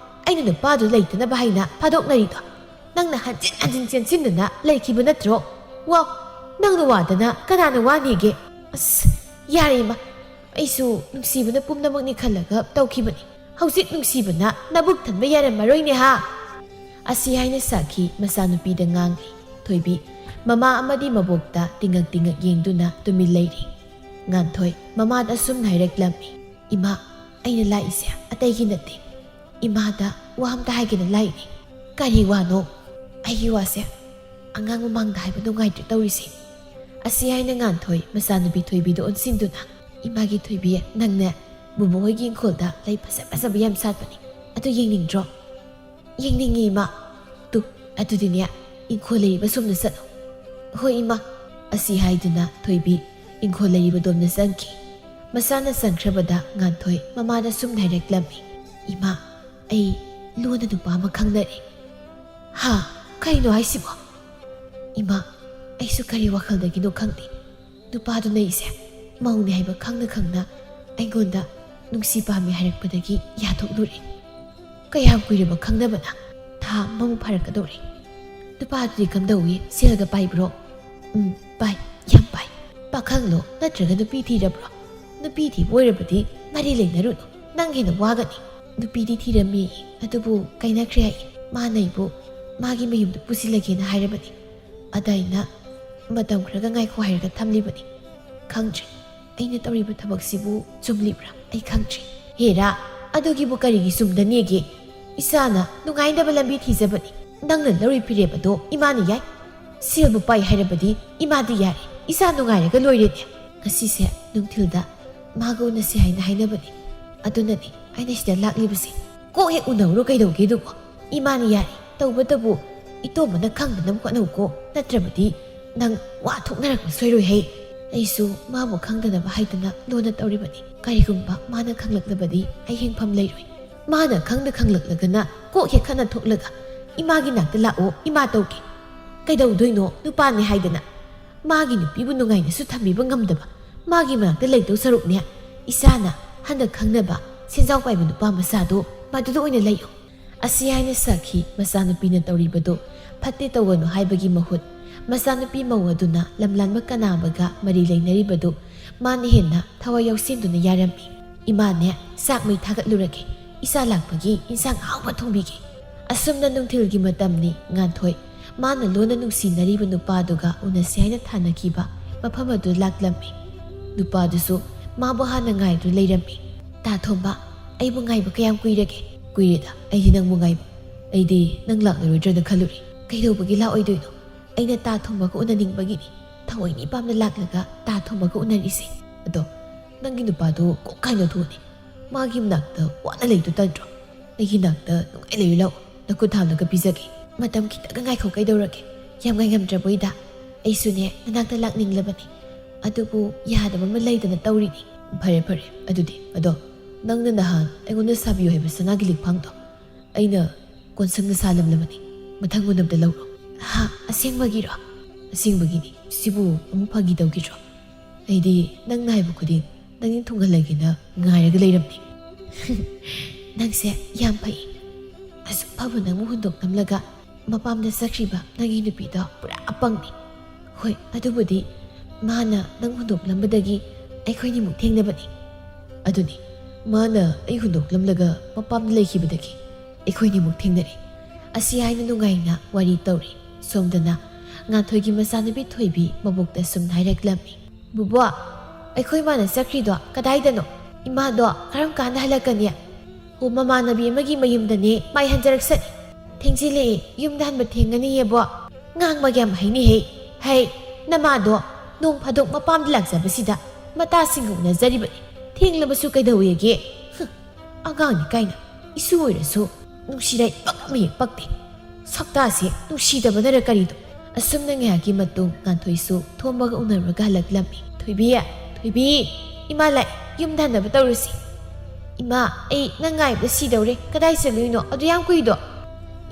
ꯑꯩꯅ ꯅꯨꯄꯥꯗꯨ ꯂꯩꯇꯅꯕ ꯍꯥꯏꯅ ꯐꯥꯗꯣꯛꯅꯔꯤꯗꯣ? ꯅꯪꯅ ꯍꯟꯖꯤꯟ ꯍꯟꯖꯤꯟ ꯆꯦꯟꯁꯤꯟꯗꯅ ꯂꯩꯈꯤꯕ ꯅꯠꯇ꯭ꯔꯣ? ꯋꯥ, ꯅꯪꯅ ꯋꯥꯗꯅ ꯀꯅꯥꯅ ꯋꯥꯅꯤꯒꯦ?" "ꯑꯁ, ꯌꯥꯔꯦ ꯏꯃꯥ, ꯑꯩꯁꯨ ꯅꯨꯡꯁꯤꯕꯅ ꯄꯨꯝꯅꯃꯛꯅꯤ ꯈꯜꯂꯒ ꯇꯧꯈꯤꯕꯅꯤ꯫ ꯍꯧꯖꯤꯛ ꯅꯨꯡꯁꯤꯕꯅ ꯅꯕꯨꯛ ꯊꯟꯕ ꯌꯥꯔꯝꯃꯔꯣꯏꯅꯦ ꯍꯥ?" ꯑꯁꯤ ꯍꯥꯏꯅ ꯁꯥꯈꯤ ꯃꯆꯥꯅꯨꯄꯤꯗ ꯉꯥꯡꯂꯤ꯫ ꯊꯣꯏꯕꯤ, ꯃꯃꯥ ꯑꯃꯗꯤ ꯃꯕꯣꯛꯇ ꯇꯤꯡꯉꯛ ꯇꯤꯡꯉꯛ ꯌꯦꯡꯗꯨꯅ ꯇꯨꯃꯤꯟ ꯂꯩꯔꯤ꯫ ꯉꯥꯟꯊꯣꯏ ꯃꯃꯥꯗ ꯑꯁꯨꯝꯅ ꯍꯥꯏꯔꯛꯂꯝꯃꯤ, "ꯏꯃꯥ, ꯑꯩꯅ ꯂꯥꯛꯏꯁꯦ ꯑꯇꯩꯒꯤ ꯅꯠꯇꯦ꯫ ꯏꯃꯥꯗ ꯋꯥ ꯑꯝꯇ ꯍꯥꯏꯒꯦꯅ ꯂꯥꯛꯏꯅꯤ꯫ ꯀꯔꯤ ꯋꯥꯅꯣ? ꯑꯩꯒꯤ ꯋꯥꯁꯦ ꯑꯉꯥꯡ ꯃꯃꯥꯡꯗ ꯍꯥꯏꯕ ꯅꯨꯡꯉꯥꯏꯇ꯭ꯔꯦ ꯇꯧꯔꯤꯁꯦ꯫" ꯑꯁꯤ ꯍꯥꯏꯅ ꯉꯥꯟꯊꯣꯏ ꯃꯆꯥꯅꯨꯄꯤ ꯊꯣꯏꯕꯤꯗ ꯑꯣꯟꯁꯤꯟꯗꯨꯅ, "ꯏꯃꯥꯒꯤ ꯊꯣꯏꯕꯤ, ꯅꯪꯅꯦ ꯕꯨꯕꯣꯛ ꯍꯣꯏꯒꯤ ꯏꯪꯈꯣꯜꯗ ꯂꯩ ꯐꯖ ꯐꯖꯕ ꯌꯥꯝ ꯁꯥꯠꯄꯅꯤ꯫ ꯑꯗꯨ ꯌꯦꯡꯅꯤꯡꯗ꯭ꯔꯣ?" "ꯌꯦꯡꯅꯤꯡꯉꯤ ꯏꯃꯥ꯫ ꯇꯨ, ꯑꯗꯨꯗꯤꯅꯦ, ꯏꯪꯈꯣꯜ ꯂꯩꯔꯤꯕ ꯁꯣꯝꯗ ꯆꯠꯂꯣ꯫" "ꯍꯣꯏ ꯏꯃꯥ꯫" ꯑꯁꯤ ꯍꯥꯏꯗꯨꯅ ꯊꯣꯏꯕꯤ ꯏꯪꯈꯣꯜ ꯂꯩꯔꯤꯕ ꯗꯣꯝꯗ ꯆꯪꯈꯤ꯫ ꯃꯆꯥꯅ ꯆꯪꯈ꯭ꯔꯕꯗ ꯉꯥꯟꯊꯣꯏ ꯃꯃꯥꯗ ꯁꯨꯝ ꯍꯥꯏꯔꯛꯂꯝꯃꯤ, "ꯏꯃꯥ, ꯑꯩ ꯂꯨꯅ ꯅꯨꯄꯥ ꯑꯃ ꯈꯪꯅꯔꯦ꯫" "ꯍꯥ? ꯀꯩꯅꯣ ꯍꯥꯏꯁꯤꯕꯣ?" "ꯏꯃꯥ, ꯑꯩꯁꯨ ꯀꯔꯤ ꯋꯥꯈꯜꯗꯒꯤꯅꯣ ꯈꯪꯗꯦ, ꯅꯨꯄꯥꯗꯨꯅ ꯑꯩꯁꯦ ꯃꯧꯅꯦ ꯍꯥꯏꯕ ꯈꯪꯅ ꯈꯪꯅ ꯑꯩꯉꯣꯟꯗ ꯅꯨꯡꯁꯤ ꯄꯥꯝꯃꯤ ꯍꯥꯏꯔꯛꯄꯗꯒꯤ ꯌꯥꯊꯣꯛꯂꯨꯔꯦ꯫ ꯀꯌꯥꯝ ꯀꯨꯏꯔꯕ ꯈꯪꯅꯕꯅ? ꯊꯥ ꯑꯃꯃꯨꯛ ꯐꯥꯔꯛꯀꯗꯧꯔꯦ꯫ ꯅꯨꯄꯥꯗꯨꯗꯤ ꯀꯝꯗꯧꯏ? ꯁꯦꯜꯒ ꯄꯥꯏꯕ꯭ꯔꯣ?" ꯎꯝ, ꯄꯥꯏ, ꯌꯥꯝ ꯄꯥꯏ꯫ ꯄꯥꯈꯪꯂꯣ ꯅꯠꯇ꯭ꯔꯒ ꯅꯨꯄꯤ ꯊꯤꯔꯕ꯭ꯔꯣ? ꯅꯨꯄꯤ ꯊꯤꯕ ꯑꯣꯏꯔꯕꯗꯤ ꯃꯔꯤ ꯂꯩꯅꯔꯨꯅꯨ, ꯅꯪ ꯍꯦꯟꯅ ꯋꯥꯒꯅꯤ꯫ ꯅꯨꯄꯤꯗꯤ ꯊꯤꯔꯝꯃꯤ, ꯑꯗꯨꯕꯨ ꯀꯥꯏꯅꯈ꯭ꯔꯦ ꯍꯥꯏꯌꯦ꯫ ꯃꯥꯅ ꯑꯩꯕꯨ ꯃꯥꯒꯤ ꯃꯌꯨꯝꯗ ꯄꯨꯁꯤꯜꯂꯒꯦꯅ ꯍꯥꯏꯔꯕꯅꯤ꯫ ꯑꯗ ꯑꯩꯅ ꯃꯇꯝ ꯈꯔꯒ ꯉꯥꯏꯈꯣ ꯍꯥꯏꯔꯒ ꯊꯝꯂꯤꯕꯅꯤ꯫ ꯈꯪꯗ꯭ꯔꯦ, ꯑꯩꯅ ꯇꯧꯔꯤꯕ ꯊꯕꯛꯁꯤꯕꯨ ꯆꯨꯝꯂꯤꯕ꯭ꯔꯥ? ꯑꯩ ꯈꯪꯗ꯭ꯔꯦ꯫ ꯍꯦꯔꯥ, ꯑꯗꯨꯒꯤꯕꯨ ꯀꯔꯤꯒꯤ ꯆꯨꯝꯗꯅꯦꯒꯦ? ꯏꯆꯥꯅ ꯅꯨꯡꯉꯥꯏꯅꯕ ꯂꯝꯕꯤ ꯊꯤꯖꯕꯅꯤ꯫ ꯅꯪꯅ ꯂꯧꯔꯤ ꯐꯤꯔꯦꯞ ꯑꯗꯣ ꯏꯃꯥꯅ ꯌꯥꯏ꯫ ꯁꯦꯜꯕꯨ ꯄꯥꯏ ꯍꯥꯏꯔꯕꯗꯤ ꯏꯃꯥꯗꯤ ꯌꯥꯔꯦ꯫ ꯏꯆꯥ ꯅꯨꯡꯉꯥꯏꯔꯒ ꯂꯣꯏꯔꯦꯅꯦ꯫ ꯉꯁꯤꯁꯦ ꯅꯨꯡꯊꯤꯜꯗ ꯃꯥꯒ ꯎꯅꯁꯤ ꯍꯥꯏꯅ ꯍꯥꯏꯅꯕꯅꯤ꯫ ꯑꯗꯨꯅꯅꯤ ꯑꯩꯅ ꯁꯤꯗ ꯂꯥꯛꯂꯤꯕꯁꯦ꯫ ꯀꯣꯛ ꯍꯦꯛ ꯎꯅꯍꯧꯔꯣ ꯀꯩꯗꯧꯒꯦ ꯑꯗꯨꯕꯣ? ꯏꯃꯥꯅ ꯌꯥꯔꯦ꯫ ꯇꯧꯕꯇꯕꯨ ꯏꯇꯣꯝꯕꯅ ꯈꯪꯗꯅꯕ ꯍꯣꯠꯅꯧꯀꯣ꯫ ꯅꯠꯇ꯭ꯔꯕꯗꯤ ꯅꯪ ꯋꯥ ꯊꯣꯛꯅꯔꯛꯄ ꯁꯣꯏꯔꯣꯏ ꯍꯩ꯫ ꯑꯩꯁꯨ ꯃꯥꯕꯨ ꯈꯪꯗꯅꯕ ꯍꯥꯏꯗꯅ ꯂꯣꯟꯅ ꯇꯧꯔꯤꯕꯅꯤ꯫ ꯀꯔꯤꯒꯨꯝꯕ ꯃꯥꯅ ꯈꯪꯂꯛꯂꯕꯗꯤ ꯑꯩ ꯍꯤꯡꯐꯝ ꯂꯩꯔꯣꯏ꯫ ꯃꯥꯅ ꯈꯪꯗ ꯈꯪꯂꯛꯂꯒꯅ ꯀꯣꯛ ꯍꯦꯛ ꯈꯠꯅ ꯊꯣꯛꯂꯒ ꯏꯃꯥꯒꯤ ꯅꯥꯛꯇ ꯂꯥꯛꯑꯣ, ꯏꯃꯥ ꯇꯧꯒꯦ꯫ ꯀꯩꯗꯧꯗꯣꯏꯅꯣ? ꯅꯨꯄꯥꯅꯤ ꯍꯥꯏꯗꯅ ꯃꯥꯒꯤ ꯅꯨꯄꯤꯕꯨ ꯅꯨꯡꯉꯥꯏꯅꯁꯨ ꯊꯝꯕꯤꯕ ꯉꯝꯗꯕ ꯃꯥꯒꯤ ꯃꯅꯥꯛꯇ ꯂꯩꯗꯧ ꯁꯔꯨꯛꯅꯦ, ꯏꯆꯥꯅ ꯍꯟꯗꯛ ꯈꯪꯅꯕ ꯁꯦꯟꯖꯥꯎ ꯄꯥꯏꯕ ꯅꯨꯄꯥ ꯃꯆꯥꯗꯣ ꯃꯗꯨꯗ ꯑꯣꯏꯅ ꯂꯩꯌꯨ꯫ ꯑꯁꯤ ꯍꯥꯏꯅ ꯁꯥꯈꯤ꯫ ꯃꯆꯥꯅꯨꯄꯤꯅ ꯇꯧꯔꯤꯕꯗꯨ ꯐꯠꯇꯦ ꯇꯧꯒꯅꯨ ꯍꯥꯏꯕꯒꯤ ꯃꯍꯨꯠ, ꯃꯆꯥꯅꯨꯄꯤ ꯃꯧ ꯑꯗꯨꯅ ꯂꯝꯂꯥꯟꯕ ꯀꯅꯥ ꯑꯃꯒ ꯃꯔꯤ ꯂꯩꯅꯔꯤꯕꯗꯨ ꯃꯥꯅ ꯍꯦꯟꯅ ꯊꯋꯥꯏ ꯌꯥꯎꯁꯤꯟꯗꯨꯅ ꯌꯥꯔꯝꯃꯤ꯫ "ꯏꯃꯥꯅꯦ, ꯆꯥꯛ ꯃꯩ ꯊꯥꯒꯠꯂꯨꯔꯒꯦ, ꯏꯆꯥ ꯂꯥꯛꯄꯒꯤ ꯏꯟꯁꯥꯡ ꯑꯍꯥꯎꯕ ꯊꯣꯡꯕꯤꯒꯦ꯫" ꯑꯁꯨꯝꯅ ꯅꯨꯡꯊꯤꯜꯒꯤ ꯃꯇꯝꯅꯤ꯫ ꯉꯥꯟꯊꯣꯏ ꯃꯥꯅ ꯂꯣꯟꯅ ꯅꯨꯡꯁꯤꯅꯔꯤꯕ ꯅꯨꯄꯥꯗꯨꯒ ꯎꯅꯁꯤ ꯍꯥꯏꯅ ꯊꯥꯅꯈꯤꯕ ꯃꯐꯝ ꯑꯗꯨ ꯂꯥꯛꯂꯝꯃꯤ꯫ ꯅꯨꯄꯥꯗꯨꯁꯨ ꯃꯥꯕꯨ ꯍꯥꯟꯅ ꯉꯥꯏꯗꯨꯅ ꯂꯩꯔꯝꯃꯤ꯫ "ꯇꯥ ꯊꯣꯝꯕ, ꯑꯩꯕꯨ ꯉꯥꯏꯕ ꯀꯌꯥꯝ ꯀꯨꯏꯔꯒꯦ?" "ꯀꯨꯏꯔꯦꯗ, ꯑꯩꯗꯤ ꯅꯪꯕꯨ ꯉꯥꯏꯕ꯫ ꯑꯩꯗꯤ ꯅꯪ ꯂꯥꯛꯂꯔꯣꯏꯗ꯭ꯔꯅ ꯈꯜꯂꯨꯔꯦ꯫ ꯀꯩꯗꯧꯕꯒꯤ ꯂꯥꯛꯑꯣꯏꯗꯣꯏꯅꯣ? ꯑꯩꯅ ꯇꯥ ꯊꯣꯝꯕꯒ ꯎꯅꯅꯤꯡꯕꯒꯤꯅꯤ꯫ ꯊꯑꯣꯏꯅ ꯏꯄꯥꯝꯗ ꯂꯥꯛꯂꯒ ꯇꯥ ꯊꯣꯝꯕꯒ ꯎꯅꯔꯤꯁꯦ꯫ ꯑꯗꯣ ꯅꯪꯒꯤ ꯅꯨꯄꯥꯗꯨ ꯀꯣꯛ ꯀꯥꯏꯅ ꯊꯣꯛꯑꯅꯤ꯫ ꯃꯥꯒꯤ ꯃꯅꯥꯛꯇ ꯋꯥꯅ ꯂꯩꯗꯨ ꯇꯟꯗ꯭ꯔꯣ? ꯑꯩꯒꯤ ꯅꯥꯛꯇ ꯅꯨꯡꯉꯥꯏ ꯂꯩꯔꯨ ꯂꯥꯛꯑꯣ꯫ ꯅꯈꯨꯠ ꯊꯥꯡꯂꯒ ꯄꯤꯖꯒꯦ꯫" "ꯃꯇꯝ ꯈꯤꯇꯪꯒ ꯉꯥꯏꯈꯣ ꯀꯩꯗꯧꯔꯒꯦ? ꯌꯥꯝ ꯉꯥꯏꯉꯝꯗ꯭ꯔꯕꯣꯏꯗ꯫ ꯑꯩꯁꯨꯅꯦ ꯅꯅꯥꯛꯇ ꯂꯥꯛꯅꯤꯡꯂꯕꯅꯤ꯫ ꯑꯗꯨꯕꯨ ꯌꯥꯗꯕ ꯑꯃ ꯂꯩꯗꯅ ꯇꯧꯔꯤꯅꯤ꯫" "ꯐꯔꯦ ꯐꯔꯦ ꯑꯗꯨꯗꯤ꯫ ꯑꯗꯣ ꯅꯪꯅ ꯅꯍꯥꯟ ꯑꯩꯉꯣꯟꯗ ꯁꯥꯕꯤꯌꯨ ꯍꯥꯏꯕ ꯁꯅꯥꯒꯤ ꯂꯤꯛꯐꯥꯡꯗꯣ ꯑꯩꯅ ꯀꯣꯟꯁꯪꯅ ꯁꯥꯂꯝꯂꯕꯅꯤ꯫ ꯃꯊꯪ ꯎꯅꯕꯗ ꯂꯧꯔꯣ꯫" "ꯍꯥ? ꯑꯁꯦꯡꯕꯒꯤꯔꯣ?" "ꯑꯁꯦꯡꯕꯒꯤꯅꯤ꯫ ꯁꯤꯕꯨ ꯑꯃꯨꯛ ꯐꯥꯒꯤ ꯇꯧꯈꯤꯗ꯭ꯔꯣ? ꯑꯩꯗꯤ ꯅꯪꯅ ꯍꯥꯏꯕ ꯈꯨꯗꯤꯡ ꯅꯪꯅ ꯊꯨꯡꯍꯜꯂꯒꯦꯅ ꯉꯥꯏꯔꯒ ꯂꯩꯔꯝꯅꯤ꯫" "ꯅꯪꯁꯦ ꯌꯥꯝ ꯐꯩ꯫ ꯑꯁꯨꯛ ꯐꯕ ꯅꯪꯕꯨ ꯍꯨꯟꯗꯣꯛꯂꯝꯂꯒ ꯃꯄꯥꯝꯗ ꯆꯠꯈ꯭ꯔꯤꯕ ꯅꯪꯒꯤ ꯅꯨꯄꯤꯗꯣ ꯄꯨꯔꯥ ꯑꯄꯪꯅꯤ꯫ "ꯍꯣꯏ, ꯑꯗꯨꯕꯨꯗꯤ ꯃꯥꯅ ꯅꯪ ꯍꯨꯟꯗꯣꯛꯂꯝꯕꯗꯒꯤ ꯑꯩꯈꯣꯏꯅꯤꯃꯨꯛ ꯊꯦꯡꯅꯕꯅꯤ꯫ ꯑꯗꯨꯅꯤ, ꯃꯥꯅ ꯑꯩ ꯍꯨꯟꯗꯣꯛꯂꯝꯂꯒ ꯃꯄꯥꯝꯗ ꯂꯩꯈꯤꯕꯗꯒꯤ ꯑꯩꯈꯣꯏꯅꯤꯃꯨꯛ ꯊꯦꯡꯅꯔꯦ"꯫ ꯑꯁꯤ ꯍꯥꯏꯅ ꯅꯨꯡꯉꯥꯏꯅ ꯋꯥꯔꯤ ꯇꯧꯔꯤ꯫ ꯁꯣꯝꯗꯅ ꯉꯥꯟꯊꯣꯏꯒꯤ ꯃꯆꯥꯅꯨꯄꯤ ꯊꯣꯏꯕꯤ ꯃꯕꯣꯛꯇ ꯁꯨꯝꯅ ꯍꯥꯏꯔꯛꯂꯝꯃꯤ, "ꯕꯨꯕꯣꯛ, ꯑꯩꯈꯣꯏ ꯃꯥꯅ ꯆꯠꯈ꯭ꯔꯤꯗꯣ ꯀꯗꯥꯏꯗꯅꯣ? ꯏꯃꯥꯗꯣ ꯀꯔꯝ ꯀꯥꯟꯗ ꯍꯜꯂꯛꯀꯅꯤ?" "ꯑꯣ, ꯃꯃꯥꯟꯅꯕꯤ ꯑꯃꯒꯤ ꯃꯌꯨꯝꯗꯅꯦ ꯃꯥꯏ ꯍꯟꯖꯔꯛꯁꯅꯤ"꯫ "ꯊꯦꯡꯖꯤꯜꯂꯛꯑꯦ, ꯌꯨꯝꯗ ꯍꯟꯕ ꯊꯦꯡꯉꯅꯤꯌꯦꯕꯣ"꯫ "ꯉꯥꯡꯕꯒ ꯌꯥꯝ ꯍꯩꯅꯤꯍꯦ꯫ ꯍꯩ, ꯅꯃꯥꯗꯣ ꯅꯣꯡ ꯐꯥꯗꯣꯛ ꯃꯄꯥꯝꯗ ꯂꯥꯛꯆꯕꯁꯤꯗ ꯃꯇꯥꯁꯤꯡꯒ ꯎꯅꯖꯔꯤꯕꯅꯤ꯫ ꯊꯦꯡꯂꯕꯁꯨ ꯀꯩꯗꯧꯋꯦꯒꯦ? ꯍꯨꯝ, ꯑꯉꯥꯡꯅꯤ ꯀꯥꯏꯅ꯫ ꯏꯁꯨ ꯑꯣꯏꯔꯁꯨ ꯅꯨꯡꯁꯤꯔ ꯄꯛ ꯑꯃ ꯍꯦꯛ ꯄꯛꯇꯦ꯫ ꯁꯛꯇꯥꯁꯦ ꯅꯨꯡꯁꯤꯗꯕꯅꯔ ꯀꯔꯤꯅꯣ?" ꯑꯁꯨꯝꯅ ꯉꯥꯏꯍꯥꯛꯀꯤ ꯃꯇꯨꯡ ꯉꯥꯟꯊꯣꯏꯁꯨ ꯊꯣꯝꯕꯒ ꯎꯅꯔꯨꯔꯒ ꯍꯜꯂꯛꯂꯝꯃꯤ꯫ "ꯊꯣꯏꯕꯤ, ꯊꯣꯏꯕꯤ, ꯏꯃꯥ ꯂꯥꯛꯑꯦ, ꯌꯨꯝꯗ ꯍꯟꯅꯕ ꯇꯧꯔꯁꯤ"꯫ "ꯏꯃꯥ, ꯑꯩ ꯅꯪ ꯉꯥꯏꯕꯗ ꯁꯤꯗꯧꯔꯦ꯫ ꯀꯗꯥꯏ ꯆꯠꯂꯨꯏꯅꯣ ꯑꯗꯨ ꯌꯥꯝ ꯀꯨꯏꯗꯣ?"